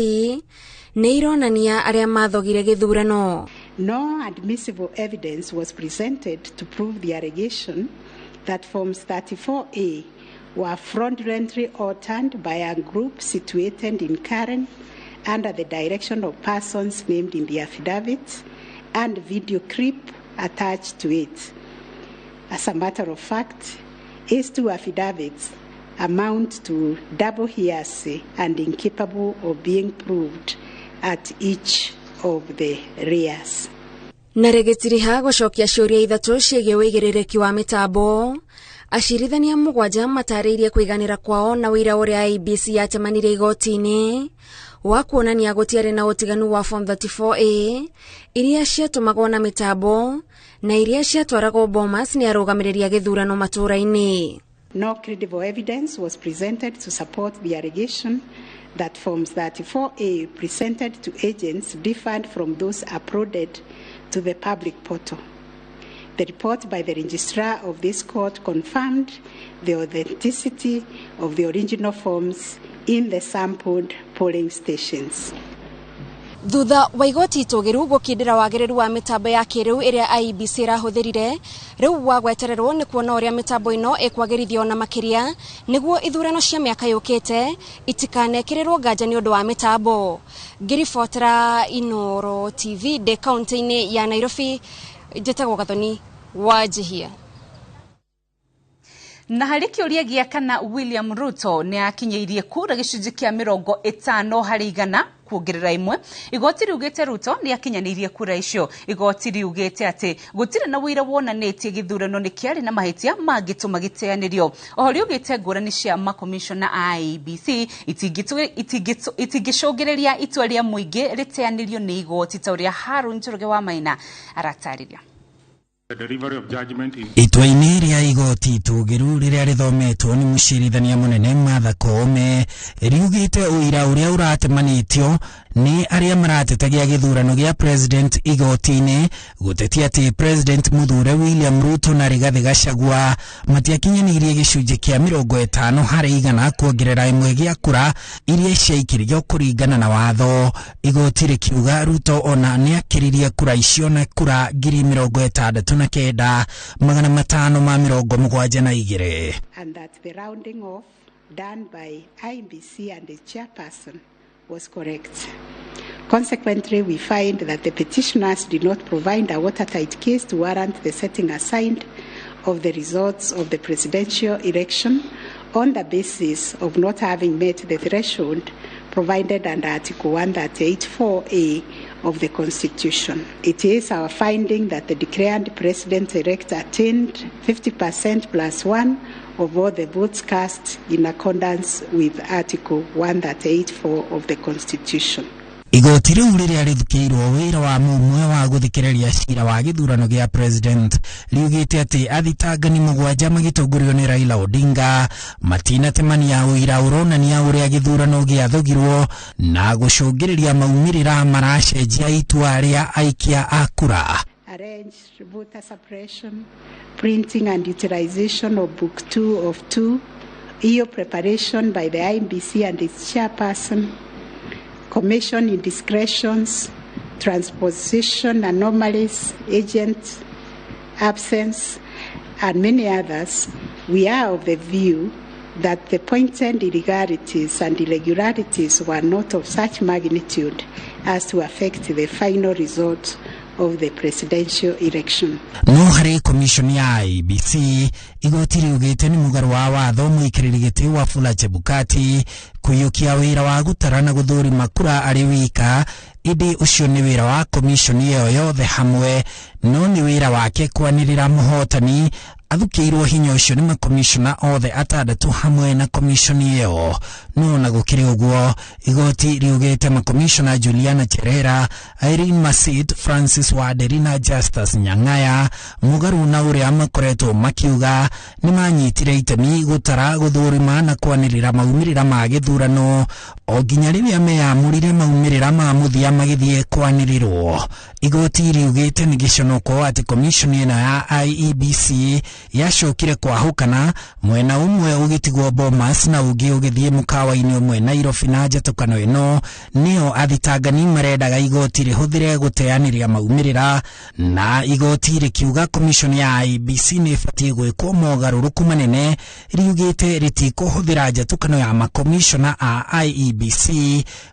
nĩ ironania arĩa mathogire gĩthurano. No admissible evidence was presented to prove the allegation that forms 34A were fraudulently altered by a group situated in Karen under the direction of persons named in the affidavit and video clip attached to it. As a matter of fact, these two affidavits amount to double hearsay and incapable of being proved at each of the rears. Na rĩgĩtiriha gũcokia ciũria 3 ciĩgiĩ ũigĩrĩrĩki wa mĩtambo, acirithania 7 matarĩirie kũiganĩra kwao na ũira ũrĩa IEBC yatemanirie igoti-inĩ wa kuonania gũtiarĩ na ũtiganu wa form 34A iria ciatũmagwo na mĩtambo na iria ciatwaragwo Bomas nĩ arũgamĩrĩri a gĩthurano matũũra-inĩ. No credible evidence was presented to support the allegation that forms 34A presented to agents differed from those uploaded to the public portal. The report by the registrar of this court confirmed the authenticity of the original forms in the sampled polling stations. Thutha wa igoti itũgĩru gũkindĩra wagĩrĩru wa mĩtambo ya kĩrĩu ĩrĩa IEBC ĩrahũthĩrire, rĩu wa gwetererwo nĩ kuona ũrĩa mĩtambo ĩno ĩkwagĩrithio na makĩria nĩguo ithurano cia mĩaka yũkĩte itikanekĩrĩrwo nganja nĩ ũndũ wa mĩtambo. Ngĩribotera Inooro TV ndĩ kaunti-inĩ ya Nairobi, njĩtagwo Gathoni Wanjihia. Na harĩ kĩũria gĩa kana William Ruto nĩ akinyĩirie kura gĩcunjĩ kĩa 50 harĩ igana kuongerera imwe, igoti riugĩte Ruto nĩ akinyanĩirie kura icio. Igoti riugĩte atĩ gũtirĩ na ũira wonanĩtie gĩthurano nĩ kĩarĩ na mahĩtia mangĩtũma gĩteanĩrio. Oho riugĩte ngũrani cia makomishona a IEBC itingĩcũngĩrĩria itua rĩa mũingĩ rĩteanĩrio nĩ igoti ta ũrĩa Harun Njoroge wa Maina aratarĩria. Itua-inĩ rĩa igoti itũgĩru rĩrĩa rĩthometwo nĩ mũcirithania mũnene Martha Koome riugĩte ũira ũrĩa ũratemanĩtio nĩ arĩa maratetagia gĩthurano gĩa president igoti-inĩ gũtetia atĩ president mũthure William Ruto na Rigathĩ Gachagua matiakinyanĩirie gĩcunjĩ kĩa 50 harĩ igana kuongerera ĩmwe gĩa kura iria ciaikirio kũringana na watho. Igoti rĩkiuga Ruto ona nĩakĩririe kura icio na kura 69,572. And that the rounding off done by IEBC and the chairperson was correct. Consequently, we find that the petitioners did not provide a watertight case to warrant the setting aside of the results of the presidential election on the basis of not having met the threshold provided under Article 138.4A of the Constitution. It is our finding that the declared president-elect attained 50% plus 1 of all the votes cast in accordance with Article 138.4 of the Constitution. Igoti rĩu rĩrĩa rĩthukĩirwo wĩra wa mũmwe wa gũthikĩrĩria cira wa gĩthurano gĩa president riugĩte atĩ athitangani 7 magĩtongorio nĩ Raila Odinga matinatemania ũira ũronania ũrĩa gĩthurano gĩathogirwo na gũcũngĩrĩria maumĩrĩra maracenjia itua rĩa aikia a kura. Arranged voter suppression, printing and utilization of Book 2 of 2, EU preparation by the IEBC and its chairperson, commission indiscretions, transposition anomalies, agent absence, and many others, we are of the view that the pointed illegalities and irregularities were not of such magnitude as to affect the final result of the presidential election. No harĩ commission ya IEBC igoti riugĩte nĩ mũgarũ wa watho mũikarĩri gĩtĩ Wafula Chebukati kũiyũkia wĩra wa gũtara na gũthũrima kura arĩ wika, ĩndĩ ũcio nĩ wĩra wa commission ĩyo yothe hamwe, no nĩ wĩra wake kwanĩrĩra mũhotani athukĩirwo hinya ũcio nĩ makomishona othe 6 hamwe na komishoni ĩyo. No na gũkĩrĩ ũguo igoti riugĩte makomishona Juliana Cherera, Irene Masit, Francis Waderi na Justus Nyang'aya mũgarũ na ũrĩa makoretwo makiuga nĩ manyitire itemi gũtara gũthũrima na kwanĩrĩra maumĩrĩra ma gĩthurano o nginya rĩrĩa meyamũrire maumĩrĩra ma mũthia magĩthiĩ kwanĩrĩrwo. Igoti riugĩte nĩ gĩconoko atĩ komishoni ĩno ya IEBC yacokire kwahũkana, mwena ũmwe ũgĩtigwo Bomas na ũngĩ ũgĩthiĩ mũkawa-inĩ ũmwe Nairobi, na njatũkano ĩno nĩyo athitangani marendaga igoti rĩhũthĩre gũteanĩria maumĩrĩra, na igoti rĩkiuga komishoni ya IEBC nĩ ĩbatiĩ gwĩkwo mogarũrũku manene, riugĩte rĩtikũhũthĩra njatũkano ya makomishona a IEBC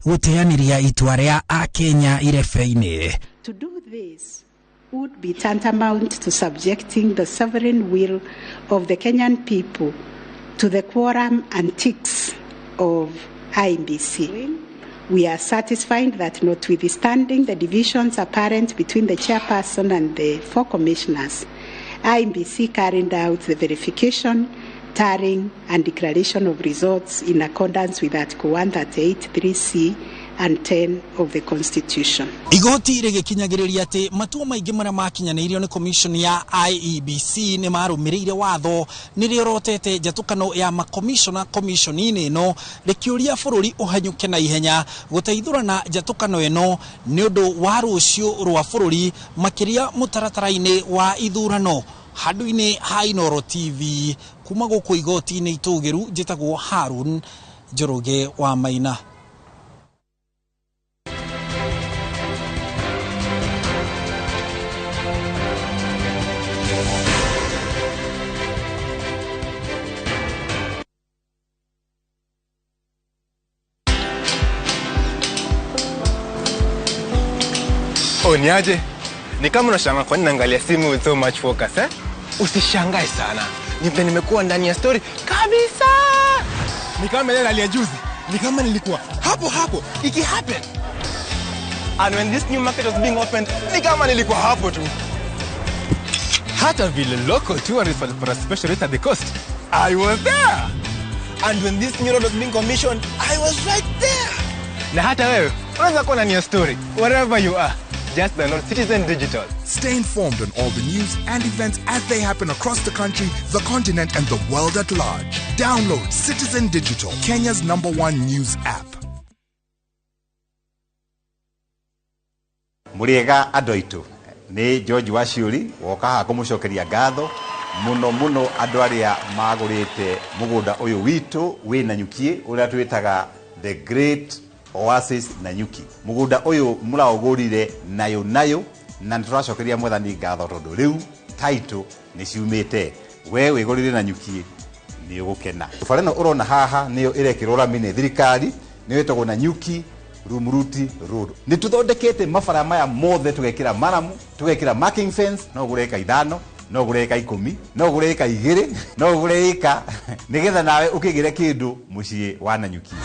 gũteanĩria itua rĩa Akenya irebe-inĩ. To do this would be tantamount to subjecting the sovereign will of the Kenyan people to the quorum antics of IEBC. We are satisfied that notwithstanding the divisions apparent between the chairperson and the 4 commissioners, IEBC carried out the verification, tallying and declaration of results in accordance with Article 138.3C and 10 of the Constitution. Igoti rĩgĩkinyagĩrĩria atĩ matua maingĩ marĩa makinyanĩirio nĩ commission ya IEBC nĩ marũmĩrĩire watho, nĩ rĩorotete njatũkano ya makomishona komishoni-inĩ ĩno, rĩkĩũria bũrũri ũhanyũke na ihenya gũteithũrana njatũkano ĩno nĩ ũndũ wa rũciũ rwa bũrũri, makĩria mũtaratara-inĩ wa ithurano. Handũ-inĩ ha Inooro TV kuma gũkũ igoti-inĩ itũgĩru, njĩtagwo Harun Njoroge wa Maina. Oh, niaje? Ni kama unashangaa kwa nini naangalia simu with so much focus, eh? Usishangae sana. Ni vile nimekuwa ndani ya story kabisa. Ni kama ile hali ya juzi. Ni kama nilikuwa hapo hapo iki happen. And when this new market was being opened, ni kama nilikuwa hapo tu. Hata vile local tourists walipata special rate at the coast, I was there. And when this new road was being commissioned, I was right there. Na hata wewe unaweza kuwa ndani ya story wherever you are. Just download Citizen Digital. Stay informed on all the news and events as they happen across the country, the continent, and the world at large. Download Citizen Digital, Kenya's #1 news app. Muriega andũ aitũ, nĩ George Waciuri woka haha kũmũcokeria ngatho mũno mũno andũ arĩa magũrĩte mũgũnda ũyũ witũ wĩ Nanyuki, ũrĩa twĩtaga The Great Oasis Nanyuki. Mũgũnda ũyũ mũraũgũrire nayo nayo, na nĩtũracokeria mwathani ngatho tondũ rĩu title nĩ ciumĩte. We wĩgũrĩre Nanyuki nĩ ũgũkena. Bara ĩno ũrona haha nĩyo ĩrekĩrwo rami nĩ thirikari, nĩyo ĩtagwo Nanyuki Rumuruti Road. Nĩ tũthondekete mabara maya mothe, tũgekĩra maramu, tũgekĩra marking fence, no ũgũre ĩka 5, no ũgũre ĩka 10, no ũgũre ĩka 2, no ũgũre ĩka, nĩgetha nawe ũkĩgĩre kĩndũ mũciĩ wa Nanyuki.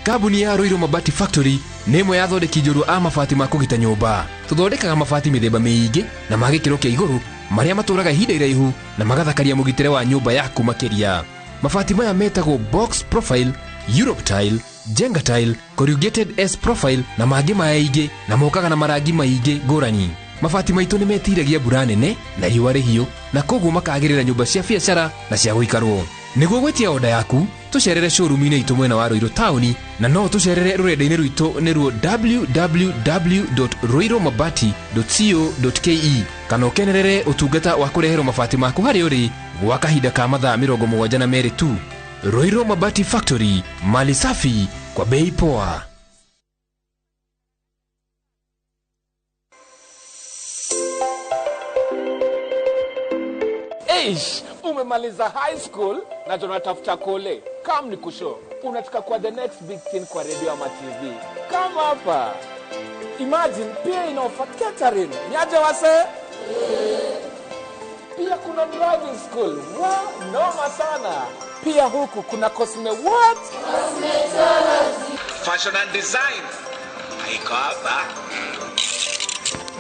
Kambuni ya Ruiru Mabati Factory nĩ ĩmwe ya athondeki njorua a mabati ma kũgita nyũmba. Tũthondekaga mabati mĩthemba mĩingĩ na ma gĩkĩro kĩa igũrũ marĩa matũraga ihinda iraihu na magathakaria mũgitĩre wa nyũmba yaku makĩria. Mabati maya metagwo box profile, Europe tile, Jenga tile, corrugated S profile na mangĩ maingĩ, na mokaga na marangi maingĩ ngũrani. Mabati maitũ nĩ metiragia mbura nene na riũa rĩhiũ, na koguo makagĩrĩra nyũmba cia biacara na cia gũikarwo. Nĩguo gwĩtia oda yaku, tũcerere showroom-inĩ itũ mwena wa Ruiru taũni, na no tũcerere rũrenda-inĩ rwitũ nĩruo www.ruirumabati.co.ke, kana ũkenerere ũtungata wa kũreherwo mabati maku harĩa ũrĩ gwa kahinda ka mathaa 72 tu. Ruiru Mabati Factory, mali safi kwa bei poa. Eish, umemaliza high school na tunatafuta kole. Kam ni kusho, unataka kwa the next big thing kwa radio ama TV. Kama hapa. Imagine pia inaofa catering. Niaje wase? Pia kuna driving school. Wa, noma sana. Pia huku kuna cosme what? Cosmetology. Fashion and design. Haiko hapa.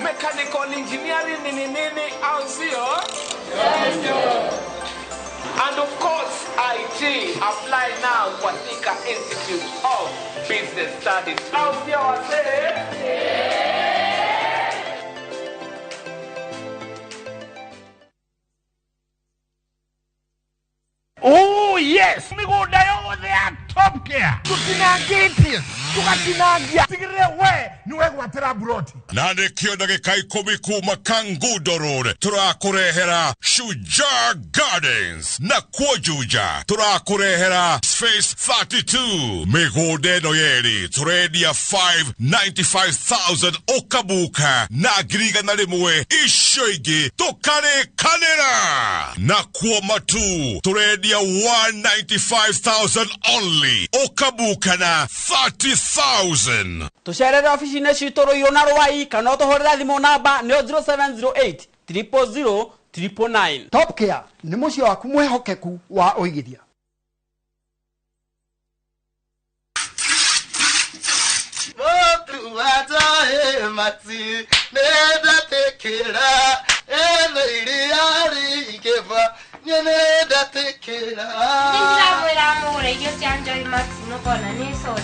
Mechanical engineering nini nini au sio? Yes. And of course, IT. Apply now kwa Thika Institute of Business Studies. Au sio wase? Oh yes, migunda yothe ya Top Care. Tutinangĩtie, tugatinangia. Tigĩrĩre we nĩwe gwatĩra buroti. Na nĩkĩo ndagĩka 10 kuma Kangundo Road tũrakũrehera Shujaa Gardens, na kuo Juja tũrakũrehera Space 32. Mĩgũnda ĩno yerĩ tũrendia 595,000 ũkabuka na 100,000, icio ingĩ tũkarĩkanĩra. Na kuo Matu tũrendia 195,000 only, ũkabuka na 30,000. Tũcerere ofici-inĩ citũ Ruiru na Rwai, kana ũtũhũrĩre thimũ namba nĩyo 0708 000 999. Top Care nĩ mũciĩ waku mwĩhokeku wa ũigithia. Nĩndatikĩra. Nĩndĩramwĩra amũgũre irio cia Joy Max nũkona nĩ soda.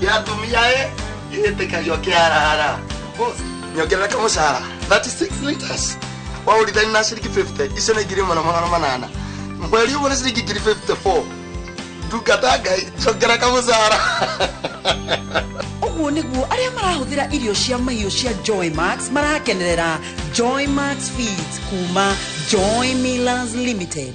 Kĩa atumia ĩ gĩtĩkagio kĩarara. Boss, nyongerera kamũcara 36 liters. Waũrithani na ciringi 50, icio nĩ 1800. Mweri ũmwe nĩ ciringi 54. Ndungata Ngai, njongera kamũcara. Ũguo nĩguo arĩa marahũthĩra irio cia mahiũ cia Joy Max marakenerera Joy Max Feeds kuma Joy Millers Limited.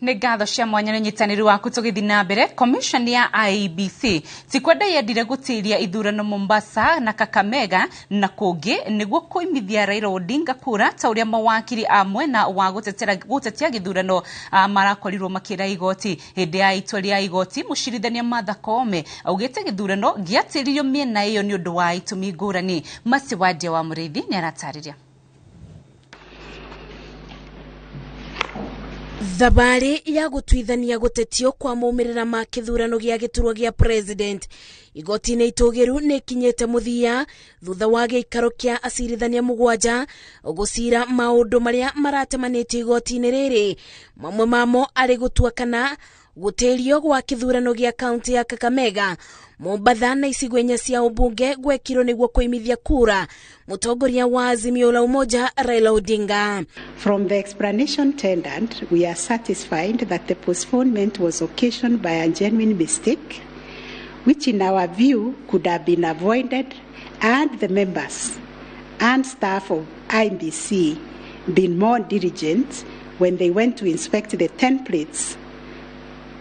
Nĩ ngatho cia mwanya nĩ ũnyitanĩri waku tũgĩthiĩ na mbere. Commission ya IEBC ti kwenda yendire gũtĩria ithurano Mombasa na Kakamega na kũngĩ nĩguo kũimithia Raila Odinga kura ta ũrĩa mawakiri a mwena wa gũtetia gĩthurano marakorirwo makĩra igoti. Hĩndĩ ya itua rĩa igoti, mũcirithania Martha Koome augĩte gĩthurano gĩatĩririo mĩena ĩyo nĩ ũndũ wa itũmi ngũrani. Mercy Wandia wa Mũrĩithi nĩ aratarĩria. Thabarĩ ya gũtuithania gũtetio kwa maumĩrĩra ma kĩthurano gĩa gĩturwa gĩa president igoti-inĩ itũgĩru nĩ ikinyĩte mũthia thutha wa gĩikaro kĩa acirithania mũgwanja gũcira maũndũ marĩa maratemanĩtio igoti-inĩ rĩrĩ, mamwe mamo arĩ gũtua kana gũtĩrio gwa kĩthurano gĩa kaunti ya Kakamega, Mombatha na icigo inya cia ũmbunge gwekirwo nĩguo kũimithia kura mũtongoria wa Azimio la Umoja Raila Odinga. From the explanation tendered, we are satisfied that the postponement was occasioned by a genuine mistake, which in our view could have been avoided had the members and staff of IEBC been more diligent when they went to inspect the templates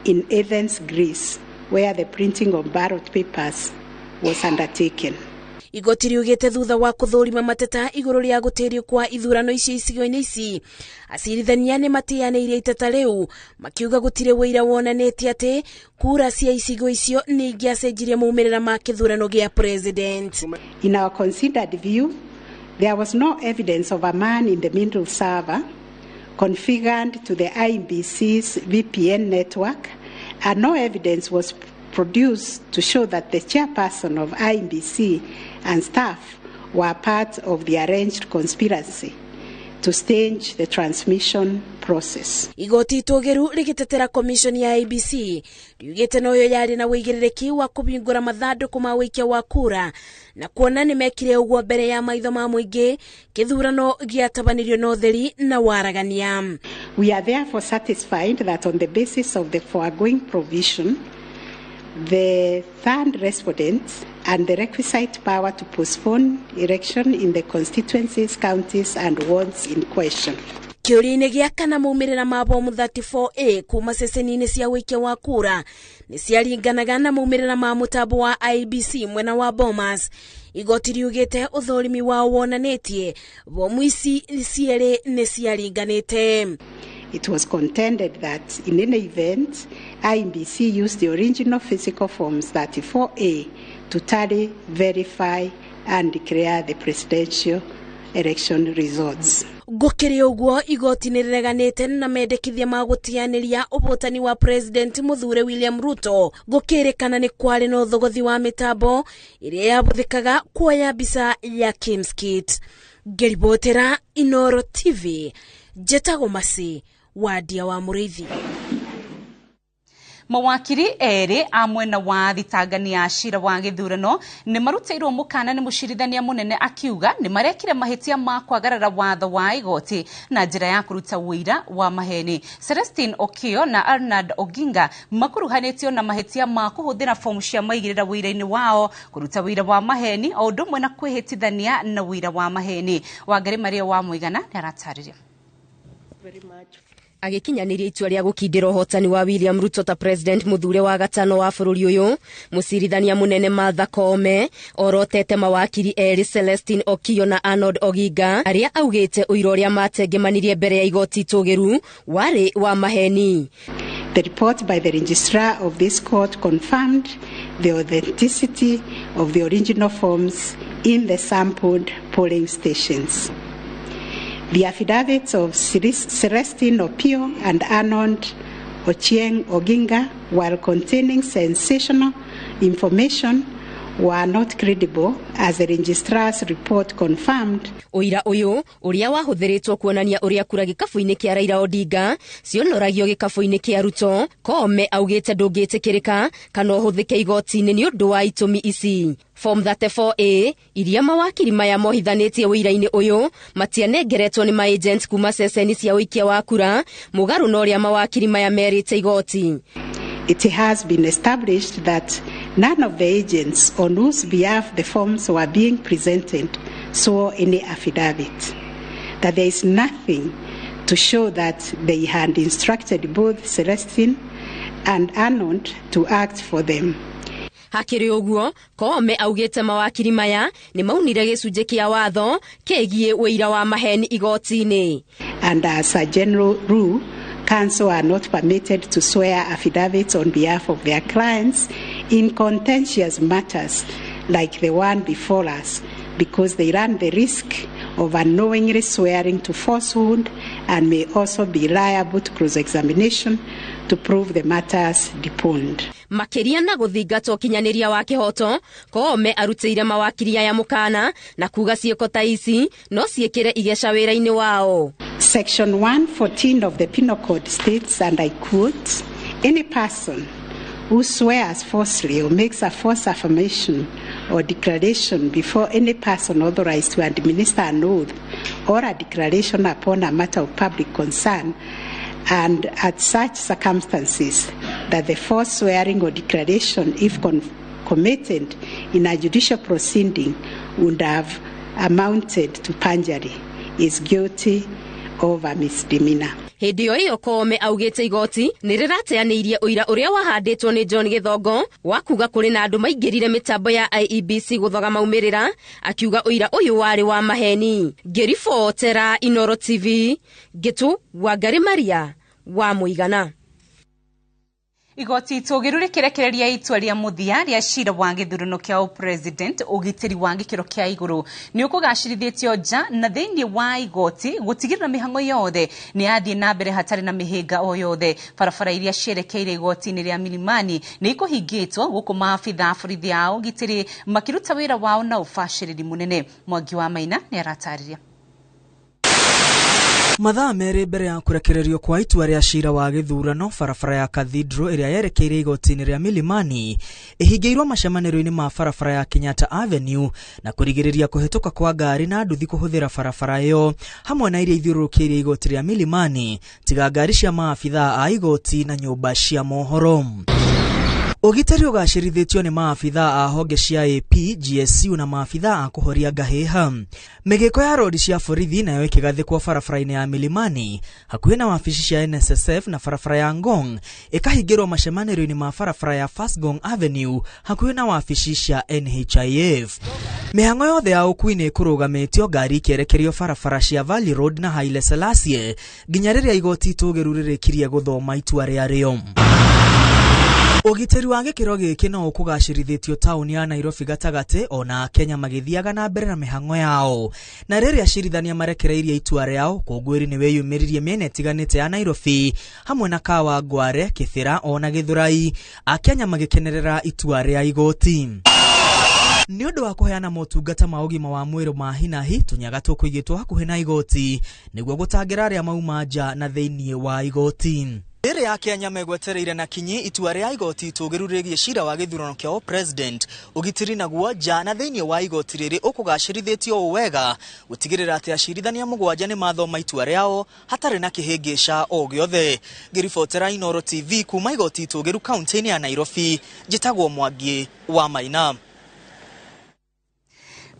in Athens, Greece, where the printing of ballot papers was undertaken. Igoti riugĩte thutha wa kũthũrima mateta igũrũ rĩa gũtĩrio kwa ithurano icio icigo-inĩ ici, acirithania nĩ mateanĩirie iteta rĩu makiuga gũtirĩ ũira wonanĩtie atĩ kura cia icigo icio nĩ ingĩacenjirie maumĩrĩra ma kĩthurano gĩa president. In our considered view, there was no evidence of a man in the middle server configured to the IEBC's VPN network, and no evidence was produced to show that the chairperson of IEBC and staff were part of the arranged conspiracy to stage the transmission process. Igoti itũgĩru rĩgĩtetera commission ya IEBC riugĩte noyo yarĩ na ũigĩrĩrĩki wa kũhingũra mathandũkũ ma ũikia wa kura na kuona nĩ mekire ũguo mbere ya maitho ma mũingĩ kĩthurano gĩatabanirio na ũtheri na waragania. We are therefore satisfied that on the basis of the foregoing provision, the third respondent and the requisite power to postpone election in the constituencies, counties and wards in question. Kĩũria-inĩ gĩa kana maumĩrĩra ma bomu 34A kuma ceceni-inĩ cia ũikia wa kura nĩ ciaringanaga na maumĩrĩra ma mũtambo wa IEBC mwena wa Bomas. Igoti riugĩte ũthũrimi wao wonanĩtie bomu ici cierĩ nĩ ciaringanĩte. It was contended that in any event, IEBC used the original physical forms 34A to tally, verify, and declare the presidential election results. Gũkĩrĩ ũguo igoti nĩ rĩreganĩte na mendekithia ma gũtianĩria ũhotani wa president mũthure William Ruto gũkĩrĩkana nĩ kwarĩ na ũthogothi wa mĩtambo ĩrĩa yahũthĩkaga kuoya mbica ya Kimskit. Ngĩribotera Inoro TV, njetagwo Mercy Wandia wa Mũrĩithi. Mawakiri erĩ a mwena wa thitangani ya cira wa gĩthurano nĩ marutĩirwo mũkana nĩ mũcirithania mũnene akiuga nĩ marekire mahĩtia ma kwagarara watho wa igoti na njĩra ya kũruta ũira wa maheni. Celestine Okio na Arnold Oginga makuruhanĩtio na mahĩtia ma kũhũthĩra fomu cia maigĩrĩra wĩra-inĩ wao kũruta ũira wa maheni o ũndũ ũmwe na kwĩhĩtithania na ũira wa maheni. Wangari Maria wa Mũigana nĩ aratarĩria. Agĩkinyanĩria itua rĩa gũkindĩra ũhotani wa William Ruto ta president mũthure wa gatano wa bũrũri ũyũ, mũcirithania mũnene Martha Koome orotete mawakiri erĩ Celestine Okio na Arnold Oginga arĩa augĩte ũira ũrĩa matengemanirie mbere ya igoti itũgĩru warĩ wa maheni. The report by the registrar of this court confirmed the authenticity of the original forms in the sampled polling stations. The affidavits of Celestine Opio and Arnold Ochieng Oginga, while containing sensational information, were not credible, as the registrar's report confirmed. Ũira ũyũ ũrĩa wahũthĩrĩtwo kuonania ũrĩa kura gĩkabũ-inĩ kĩa Raila Odinga cionoragio gĩkabũ-inĩ kĩa Ruto, Koome augĩte ndũngĩtĩkĩrĩka kana ũhũthĩke igoti-inĩ nĩ ũndũ wa itũmi ici. Form 34A iria mawakiri maya mohithanĩtie ũira-inĩ ũyũ matianengeretwo nĩ maagent kuma ceceni cia ũikia wa kura mũgarũ na ũrĩa mawakiri maya merĩte igoti. It has been established that none of the agents on whose behalf the forms were being presented swore any affidavit, that there is nothing to show that they had instructed both Celestine and Arnold to act for them. Hakĩrĩ ũguo, Koome augĩte mawakiri maya nĩ maunire gĩcunjĩ kĩa watho kĩgiĩ ũira wa maheni igoti-inĩ. And as a general rule, counsel are not permitted to swear affidavits on behalf of their clients in contentious matters like the one before us, because they run the risk of unknowingly swearing to falsehood and may also be liable to cross-examination to prove the matters deponed. Makĩria na gũthingata ũkinyanĩria wa kĩhoto, Koome arutĩire mawakiri aya mũkana na kuga ciĩko ta ici no ciĩkĩre igeca wĩra-inĩ wao. Section 114 of the Penal Code states, and I quote, "Any person who swears falsely or makes a false affirmation or declaration before any person authorized to administer an oath or a declaration upon a matter of public concern, and at such circumstances that the false swearing or declaration, if committed in a judicial proceeding, would have amounted to perjury, is guilty of a misdemeanor." Hĩndĩ o ĩyo Koome augĩte igoti nĩ rĩrateanĩirie ũira ũrĩa wahandĩtwo nĩ John Gĩthongo wa kuga kũrĩ na andũ maingĩrire mĩtambo ya IEBC gũthoga maumĩrĩra, akiuga ũira ũyũ warĩ wa maheni. Ngĩribotera Inooro TV, Ngĩtũ Wangari Maria wa Mũigana. Igoti itũgĩru rĩkĩrekereria itua rĩa mũthia rĩa cira wa gĩthurano kĩa president, ũgitĩri wa gĩkĩro kĩa igũrũ nĩ ũkũgacĩrithĩtio nja na thĩinĩ wa igoti gũtigĩrĩra mĩhang'o yothe nĩ yathiĩ na mbere hatarĩ na mĩhĩnga o yothe. Barabara iria cierekeire igoti-inĩ rĩa Milimani nĩ ikũhingĩtwo gũkũ maabitha a borithi a ũgitĩri makĩruta wĩra wao na ũbacĩrĩri mũnene. Mwangi wa Maina nĩ aratarĩria. Mathaa merĩ mbere ya kũrekererio kwa itua rĩa cira wa gĩthurano, barabara ya Cathedral ĩrĩa yerekeire igoti-inĩ rĩa Milimani ĩhingĩirwo macemanĩrio-inĩ ma barabara ya Kenyatta Avenue na kũrigĩrĩria kũhĩtũka kwa ngari na nduthi kũhũthĩra barabara ĩyo hamwe na iria ithiũrũrũkĩirie igoti rĩa Milimani, tiga ngari cia maabithaa a igoti na nyũmba cia mohoro. Ũgitĩri ũgacĩrithĩtio nĩ maabithaa a honge cia AP, GSU na maabithaa a kũhoria ngahĩha. Mĩgĩko ya rori cia borithi nayo ĩkĩgathĩkwo barabara-inĩ ya Milimani hakuhĩ na wabici cia NSSF na barabara ya Ngong ĩkahingĩrwo macemanĩrio-inĩ ma barabara ya First Ngong Avenue hakuhĩ na wabici cia NHIF. Mĩhang'o yothe ya ũkuui nĩ ĩkũrũgamĩtio ngari ikĩerekerio barabara cia Valley Road na Haile Selassie nginya rĩrĩa igoti itũgĩru rĩrĩkirie gũthoma itua rĩarĩo. Ũgitĩri wa gĩkĩro gĩkĩ no ũkũgacĩrithĩtio taũni ya Nairobi gatagatĩ ona Kenya magĩthiaga na mbere na mĩhang'o yao. Na rĩrĩa acirithania marekereirie itua rĩao, ũkũngũĩri nĩ wĩyumĩririe mĩena ĩtiganĩte ya Nairobi hamwe na Kawangware, Kĩbĩra ona Gĩthũrai, Akenya magĩkenerera itua rĩa igoti. Nĩ ũndũ wa kũheana motungata ma ũgima wa mwĩrĩ ma hinahi, tũnyaga tũkũigĩtwo hakuhĩ na igoti nĩguo gũtangĩra arĩa mauma nja na thĩinĩ wa igoti. Rĩrĩa Akenya megwetereire na kinyi itua rĩa igoti itũgĩru rĩgiĩ cira wa gĩthurano kĩa president, ũgitĩri naguo nja na thĩinĩ wa igoti rĩrĩ ũkũgacĩrithĩtio ũũ wega gũtigĩrĩra atĩ acirithania mũgwanja nĩ mathoma itua rĩao hatarĩ na kĩhĩngĩca o gĩothe. Ngĩribotera Inooro TV kuma igoti itũgĩru kaunti-inĩ ya Nairobi, njĩtagwo Mwangi wa Maina.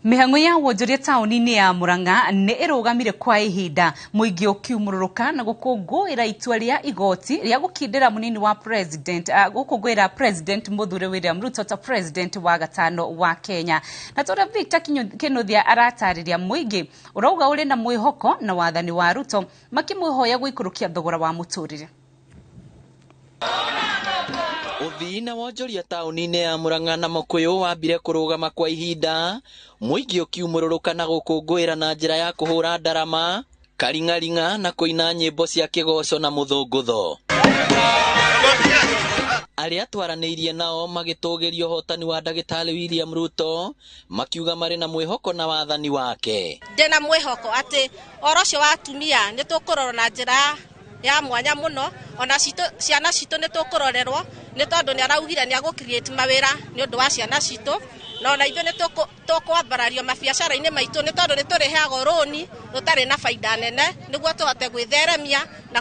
Mĩhang'o ya wonjoria taũni-inĩ ya Murang'a nĩ ĩrũgamire kwa ihinda, mũingĩ ũkiumũrũrũka na gũkũngũĩra itua rĩa igoti rĩa gũkindĩra mũnini wa president, gũkũngũĩra president Mũthure William Ruto ta president wa gatano wa Kenya. Na tũrĩa Victor Kinuthia aratarĩria, mũingĩ ũrauga ũrĩ na mwĩhoko na wathani wa Ruto makĩmwĩhoya gũikũrũkia thogora wa mũtũrĩre. Ũthii na wonjoria taũni-inĩ ya Murang'a na Mũkũyũ wambire kũrũgama kwa ihinda, mũingĩ ũkiumũrũrũka na gũkũngũĩra na njĩra ya kũhũra ndarama Karing'aring'a na kũina nyĩmbo cia kĩgoco na mũthũngũtho. Arĩa twaranĩirie nao magĩtũgĩria ũhotani wa ndagĩtarĩ William Ruto makiuga marĩ na mwĩhoko na wathani wake. Ndĩna mwĩhoko atĩ ũhoro ũcio wa atumia nĩ tũkũrorwo na njĩra ya mwanya mũno, ona ciana citũ nĩ tũkũrorerwo nĩ tondũ nĩ araugire nĩ agũ create mawĩra nĩ ũndũ wa ciana citũ, na ona ithuĩ nĩ tũkwambarario mabiacara-inĩ maitũ nĩ tondũ nĩ tũrĩheagwo rũni rũtarĩ na baida nene nĩguo tũhote gwĩtheremia na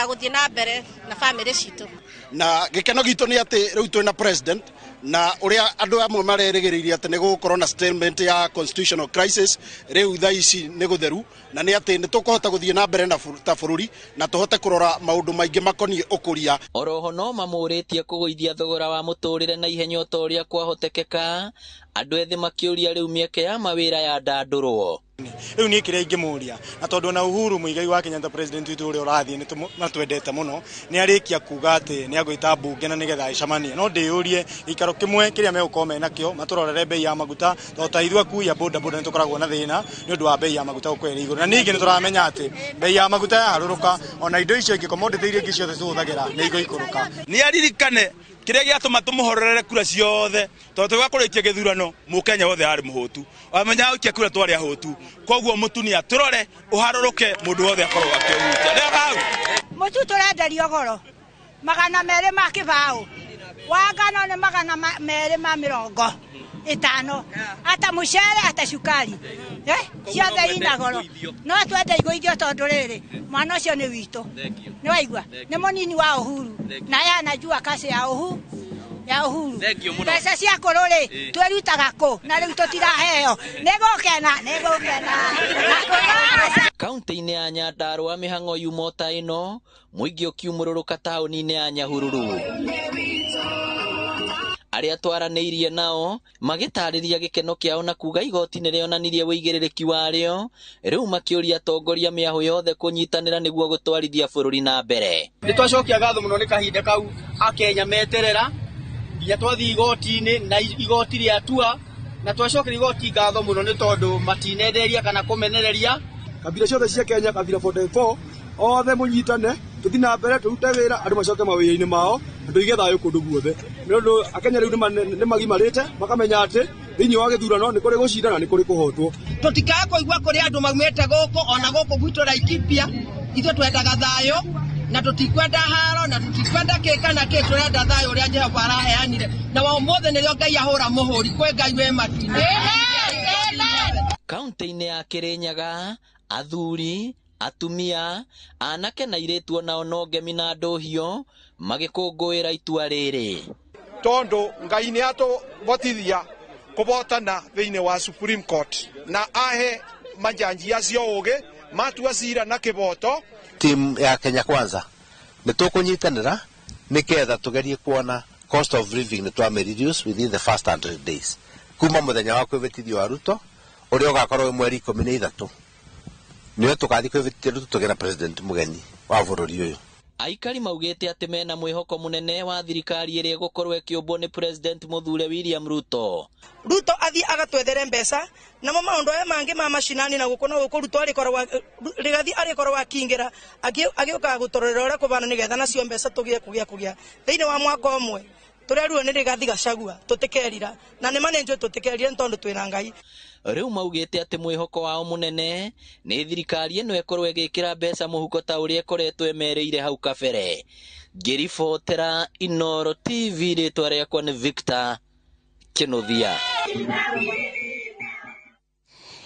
gũthiĩ na mbere na bamĩrĩ citũ. Na gĩkeno gitũ nĩ atĩ rĩu twĩna president na ũrĩa andũ amwe marerĩgĩrĩirie atĩ nĩ gũgũkorwo na statement ya constitutional crisis rĩu thaa ici nĩ gũtheru, na nĩ atĩ nĩ tũkũhota gũthiĩ na mbere na ta bũrũri na tũhote kũrora maũndũ maingĩ makoniĩ ũkũria. Oroho no mamũrĩtie kũgũithia thogora wa mũtũrĩre na ihenya o ta ũrĩa kwahotekeka, andũ ethĩ makĩũria rĩu mĩeke ya mawĩra yandandũrwo. Rĩu niĩ kĩrĩa ingĩmũria, na tondũ ona Uhuru Muigai wa Kenyatta president witũ ũrĩa ũrathiĩ nĩ matwendete mũno, nĩ arĩkia kuga atĩ nĩ agwĩta mbunge na nĩgetha ĩcemanie, no ndĩyũrie gĩikaro kĩmwe kĩrĩa megũkorwo menakĩo matũrorere bei ya maguta, tondũ ta ithuĩ akui a boda boda nĩ tũkoragwo na thĩna nĩ ũndũ wa bei ya maguta gũkorwo ĩrĩ igũrũ, na ningĩ nĩ tũramenya atĩ bei ya maguta yaharũrũka ona indo icio ingĩ commodity iria ingĩ ciothe tũhũthagĩra nĩ igũikũrũka. Nĩ aririkane kĩrĩa gĩatũma tũmũhorerere kura ciothe, tondũ twĩgakũrĩkia gĩthurano mũkenya wothe arĩ mũhũtu, amenya gũikia kura twarĩ ahũtu, koguo mũtumia tũrore ũharũrũke mũndũ wothe akorwo akĩhutia. Mũtu tũrenderio goro 200 ma kĩbaũ, wa ngano nĩ 250, ata mũcere ata cukari ciothe ina goro, no twende igũithio tondũ rĩrĩ mwana ũcio nĩ witũ, nĩ waigua nĩ mũnini wa Uhuru na ye anajua kasi ya Uhuru ya Uhuru. Mbeca cia kũrũ rĩ twĩrutaga kũ na rĩu tũtiraheo, nĩgũkena nĩgũkena. Kaunti-inĩ ya Nyandarua mĩhang'o yuma ta ĩno, mũingĩ ũkiumũrũrũka taũni-inĩ ya Nyahururu. Arĩa twaranĩirie nao magĩtarĩria gĩkeno kĩao na kuga igoti nĩ rĩonanirie wĩigĩrĩrĩki warĩo, rĩu makĩũria atongoria mĩahũ yothe kũnyitanĩra nĩguo gũtwarithia bũrũri na mbere. Nĩ twacokia ngatho mũno nĩ kahinda kau akenya meterera nginya twathiĩ igoti-inĩ na igoti rĩatua, na twacokeria igoti ngatho mũno nĩ tondũ matinenderia kana kũmenereria. Kabira ciothe cia Kenya, kabira 44 othe mũnyitane tũthiĩ na mbere tũrute wĩra, andũ macoke mawĩra-inĩ mao na tũige thayũ kũndũ guothe, nĩ ũndũ akenya rĩu nĩ magimarĩte makamenya atĩ thĩinĩ wa gĩthurano nĩ kũrĩ gũcinda na nĩ kũrĩ kũhotwo. Tũtikaga kũigua kũrĩ andũ maumĩte gũkũ ona gũkũ gwitũ Laikipia, ithuĩ twendaga thayũ na tũtikwenda haro na tũtikwenda kĩ kana kĩ, tũrenda thayũ ũrĩa Jehova araheanire, na wa ũmũthĩ nĩrĩo Ngai ahũra mũhũri kwĩ Ngai wĩ matu-inĩ. Kaunti-inĩ ya Kĩrĩnyaga athuri, atumia, anake na airĩtu onao no ngemi na ndũhio magĩkũngũĩra itua rĩrĩ. Tondũ Ngai nĩ atũbotithia kũbotana thĩinĩ wa Supreme Court na ahe majanji acio ũgĩ matua cira na kĩboto. Timu ya Kenya Kwanza nĩ tũkũnyitanĩra nĩgetha tũgerie kuona cost of living nĩ twame reduce within the first 100 days kuma mũthenya wa kwĩvĩtithio wa Ruto ũrĩa ũgakorwo wĩ mweri 13 nĩwe tũgathiĩ kwĩvĩtithia Ruto tũgĩe na president mũgeni wa bũrũri ũyũ. Aikari maugĩte atĩ mena mwĩhoko mũnene wa thirikari ĩrĩa ĩgũkorwo ĩkĩũmbwo nĩ president mũthure William Ruto. Ruto athiĩ agatwethere mbeca namo maũndũ aya mangĩ ma macinani na gũkũ na gũkũ Ruto arĩkorwo Rigathi arĩkorwo akĩingĩra agĩũkaga gũtũrorera ũrĩa kũbana nĩgetha nacio mbeca tũgĩe kũgĩa thĩinĩ wa mwaka ũmwe tũreruo nĩ Rigathi Gachagua tũtikerira na nĩ ma nĩ njũĩ tũtikerira nĩ tondũ twĩna Ngai. Rĩu maugĩte atĩ mwĩhoko wao mũnene nĩ thirikari ĩno ĩkorwo ĩgĩkĩra mbeca mũhuko ta ũrĩa ĩkoretwo ĩmerĩire hau kabere. Ngĩribotera Inooro TV, rĩtwa rĩakwa nĩ Victor Kĩnuthia.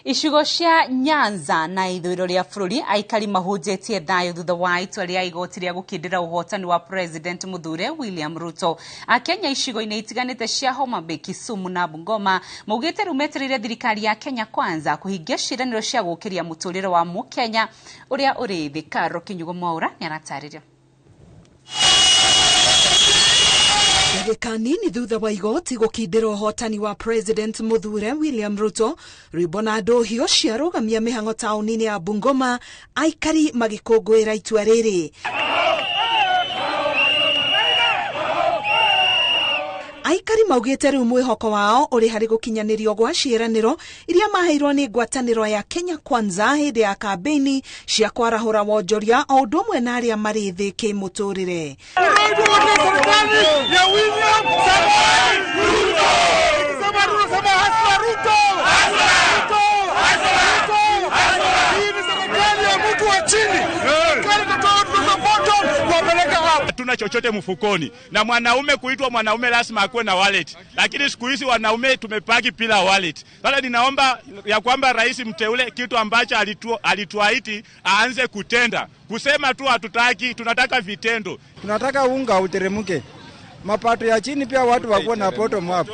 Icigo cia Nyanza na ithũĩro rĩa bũrũri aikari mahunjĩtie thayũ thutha wa itua rĩa igoti rĩa gũkindĩra ũhotani wa President mũthure William Ruto. Akenya icigo-inĩ itiganĩte cia Homa Bay, Kisumu na Bungoma maugĩte rĩu metereire thirikari ya Kenya Kwanza kũhingia ciĩranĩro cia gũkĩria mũtũrĩre wa mũkenya ũrĩa ũrĩ thĩ. Karo Kinyugo Mwaura nĩaratarĩria. Ndagĩka nini thutha wa igoti gũkindĩra ũhotani wa President mũthure William Ruto, rwĩmbo na ndũhio ciarũgamia mĩhang'o taũni-inĩ ya Bungoma, aikari magĩkũngũĩra itua rĩrĩ. Aikari Aikari maugĩte rĩu mwĩhoko wao ũrĩ harĩ gũkinyanĩrio gwa ciĩranĩro iria maheirwo nĩ ngwatanĩro ya Kenya Kwanza hĩndĩ ya kambĩini cia kwarahũra wonjoria o ũndũ ũmwe na arĩa marĩ thĩ kĩmũtũrĩre. Hatuna chochote mfukoni, na mwanaume kuitwa mwanaume lazima akuwe na wallet, lakini siku hizi wanaume tumepaki bila wallet. Sasa ninaomba ya kwamba rais mteule kitu ambacho alituahidi aanze kutenda. Kusema tu hatutaki, tunataka vitendo. Tunataka unga uteremke, mapato ya chini pia watu wakuwe na bottom up,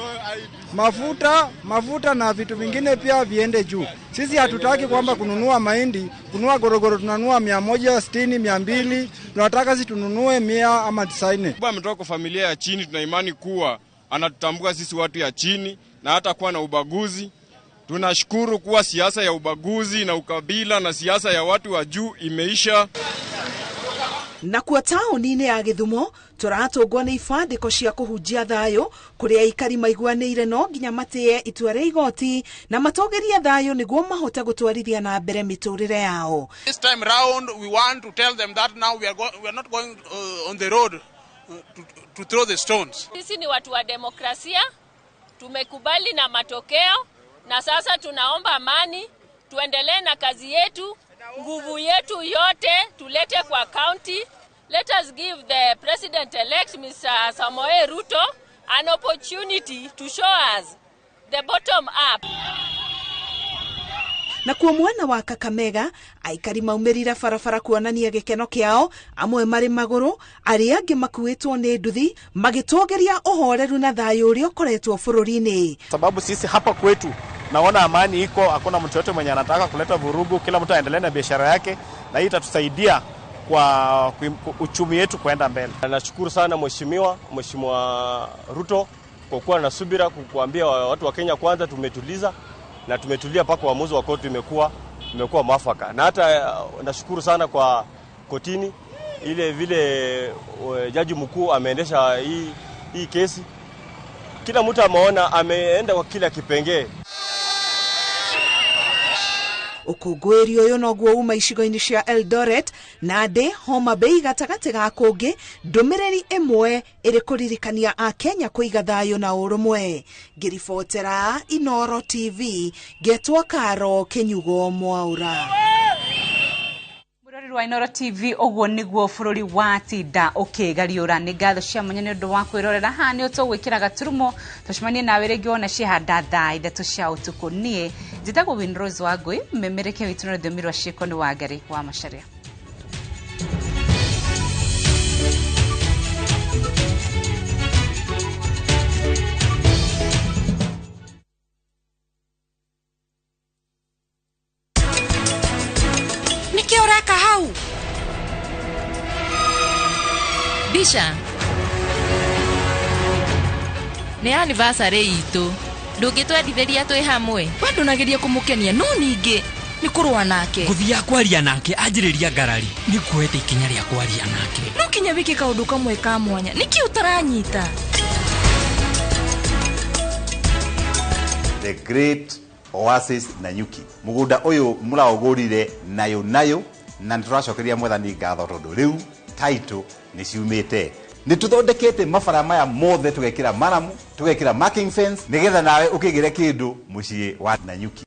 mafuta na vitu vingine pia viende juu. Sisi hatutaki kwamba kununua mahindi, kununua gorogoro tunanunua 160, 200, tunataka sisi tununue 100 ama 90. Baba ametoka kwa familia ya chini, tuna imani kuwa anatutambua sisi watu ya chini na hata kuwa na ubaguzi. Tunashukuru kuwa siasa ya ubaguzi na ukabila na siasa ya watu wa juu imeisha. Na kuo taũni-inĩ ya Gĩthumo tũratũngwo nĩ ibandĩko cia kũhunjia thayũ kũrĩa aikari maiguanĩire no nginya matĩe itua rĩa igoti na matũgĩrie thayũ nĩguo mahote gũtwarithia na mbere mĩtũrĩre yao. This time round we want to tell them that now we are not going on the road to throw the stones. Sisi ni watu wa demokrasia, tumekubali na matokeo na sasa tunaomba amani, tuendelee na kazi yetu. Nguvu yetu yote tulete kwa county. Let us give the president-elect Mr. Samoei Ruto an opportunity to show us the bottom up. Na kuo mwena wa Kakamega aikari maumĩrire barabara kuonania gĩkeno kĩao, amwe marĩ magũrũ, arĩa angĩ makuĩtwo nĩ nduthi, magĩtũgĩria ũhoreru na thayũ ũrĩa ũkoretwo bũrũri-inĩ. Sababu sisi hapa kwetu naona amani iko, hakuna mtu yote mwenye anataka kuleta vurugu, kila mtu aendelee na biashara yake, na hii itatusaidia kwa uchumi wetu kwenda mbele. Nashukuru sana Mheshimiwa Ruto kwa kuwa na subira kuambia watu wa Kenya kwanza tumetuliza na tumetulia mpaka uamuzi wa koti imekuwa mwafaka. Na hata nashukuru sana kwa kotini ile vile jaji mkuu ameendesha hii kesi. Kila mtu ameona ameenda kwa kila kipengee. Ũkũngũĩri ũyũ noguo uma icigo-inĩ cia Eldoret, Nandi, Homa Bay gatagatĩ ga kũngĩ, ndũmĩrĩri ĩmwe ĩrĩ kũririkania Akenya kũiga thayũ na ũrũmwe. Ngĩribotera Inooro TV, ngetwo Karo Kĩnyugo Mwaura. Mũrori wa Inooro TV, ũguo nĩguo bũrũri watinda ũkĩgariũra. Nĩ ngatho cia mwanya nĩ ũndũ wa kwĩrorera. Haha nĩ tũgwĩkĩra gaturumo, tũcemanie nawe rĩngĩ wona ciahanda thaa 3 cia ũtukũ. Niĩ njĩtagwo Winrose Wangui, mmemereke witũ na rũthiomi rwa ciĩko nĩ Wangari wa Macharia. Nĩkĩ ũreka hau? Bisha. Nĩ anniversary itũ. Ndũngĩtwendithĩria twĩ hamwe. We ndũnageria kũmũkenia no ningĩ nĩ kũrũa nake. Ngũthiaga kwaria nake anjĩrĩria ngarari. Nĩ kuoete ikinya rĩa kwaria nake. No kinya wĩke kaũndũ kamwe ka mwanya. Nĩkĩ ũtaranyita? The Great Oasis Nanyuki. Mũgũnda ũyũ mũraũgũrire nayo nayo na nĩtũracokeria mwathani ngatho tondũ rĩu title nĩ ciumĩte. Nĩ tũthondekete mabara maya mothe, tũgekĩra maramu, tũgekĩra marking fence nĩgetha nawe ũkĩgĩre kĩndũ mũciĩ wa Nanyuki.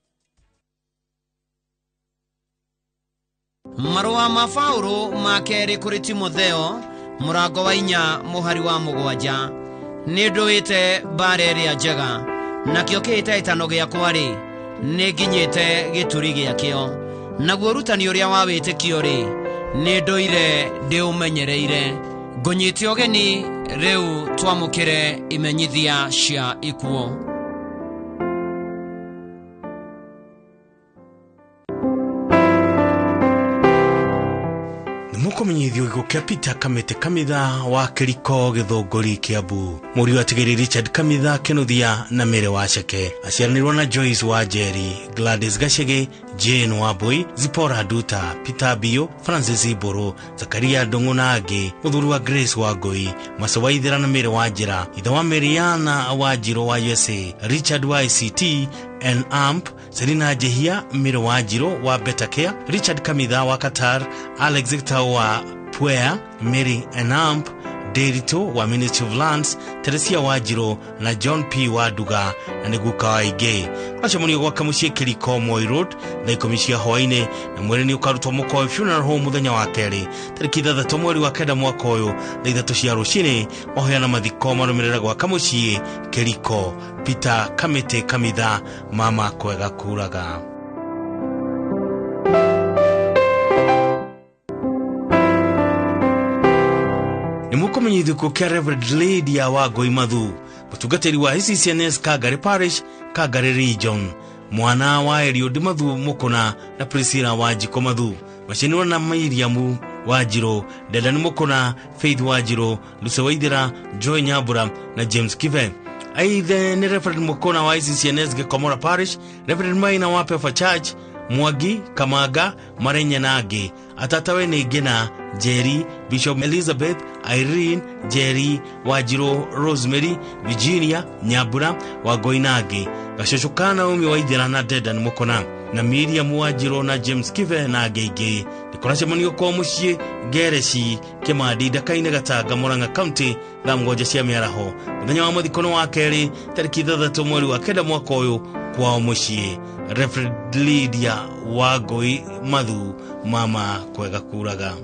Marũa ma Paũlũ ma kerĩ kũrĩ Timotheo mũrango wa 4 mũhari wa 7. Nĩ ndũĩte mbara ĩrĩa njega, nakĩo kĩhĩtahĩtano gĩakwa-rĩ, nĩ nginyĩte gĩturi gĩakĩo, naguo ũrutani ũrĩa wa wĩtĩkio-rĩ, nĩ ndũire ndĩũmenyereire. Ngũnyite ũgeni rĩu twamũkĩre imenyithia cia ikuũ. Nĩ mũkũ Nĩmũkũmenyithio gĩkuũ kĩa Peter Kamĩtĩ Kamitha wa Kĩriko Gĩthũngũri Kĩambu, mũriũ atigĩri Richard Kamitha Kĩnuthia na Mary Waceke, aciaranĩirwo na Joyce Wanjeri, Gladys Gachege, Jane Wambui, Zipporah Nduta, Peter Biũ, Francis Ibũrũ, Zakaria Ndung'u na angĩ, mũthuri wa Grace Wangui, Mace Waithera na Mary Wanjĩra, ithe wa Mariana Wanjirũ wa USA, Richard wa ICT, N Amp, Selina Njehia, Mary Wanjirũ wa Betacare, Richard Kamitha wa Qatar, Alex Gitau wa Puea, Mary Enamp, Nderitu wa Ministry of Lands, Teresia Wanjirũ na John P wa Nduga na nĩ guka wa aingĩ. Kũracemanio gwake mũciĩ Kĩriko Moi Road thaa 10 cia hwaĩ-inĩ, na mwĩrĩ nĩ ũkarutwo Mũkoe Funeral Home mũthenya wa kerĩ tarĩki 6 mweri wa 9 mwaka ũyũ thaa 3 cia rũcinĩ. Mahoya na mathiko marũmĩrĩra gwaka mũciĩ Kĩriko. Peter Kamĩtĩ Kamitha, mama kwega kuraga. Nĩmũkũmenyithio gĩkuũ kĩa Reverend Lydia Wangui Mathu, mũtungatĩri wa CCNS Kangari Parish, Kangari Region, mwana wa Eliud Mathu Mũkũna na Priscilla Wanjikũ Mathu, macianirwo na Miriam Wanjirũ, Dedan Mũkũna, Faith Wanjirũ, Lucy Waithera, Joy Nyambura na James Kive. Aithe nĩ Reverend Mũkũna wa CCNS Gĩkomora Parish, Reverend Maina wa Pefa Church, Mwangi, Kamanga, Marenya na angĩ. Atatawe nĩ Ngina, Jerry, Bishop Elizabeth, Irene, Jerry, Wanjirũ, Rosemary, Virginia, Nyambura, Wangui na angĩ. Gacũcũ ka Naomi Waithera na Dedan Mũkũna na Miriam Wanjirũ na James Kive na angĩ aingĩ. Nĩkũracemanio kwa mũciĩ Ngereci Kĩmandi Ndaka-inĩ Gatanga Murang'a County thaa 7 cia mĩaraho. Mũthenya wa mathiko nĩ wa kerĩ tarĩki 6 mweri wa 9 mwaka ũyũ kwao mũciĩ. Reverend Lydia Wangui Mathu, mama kwega kuraga.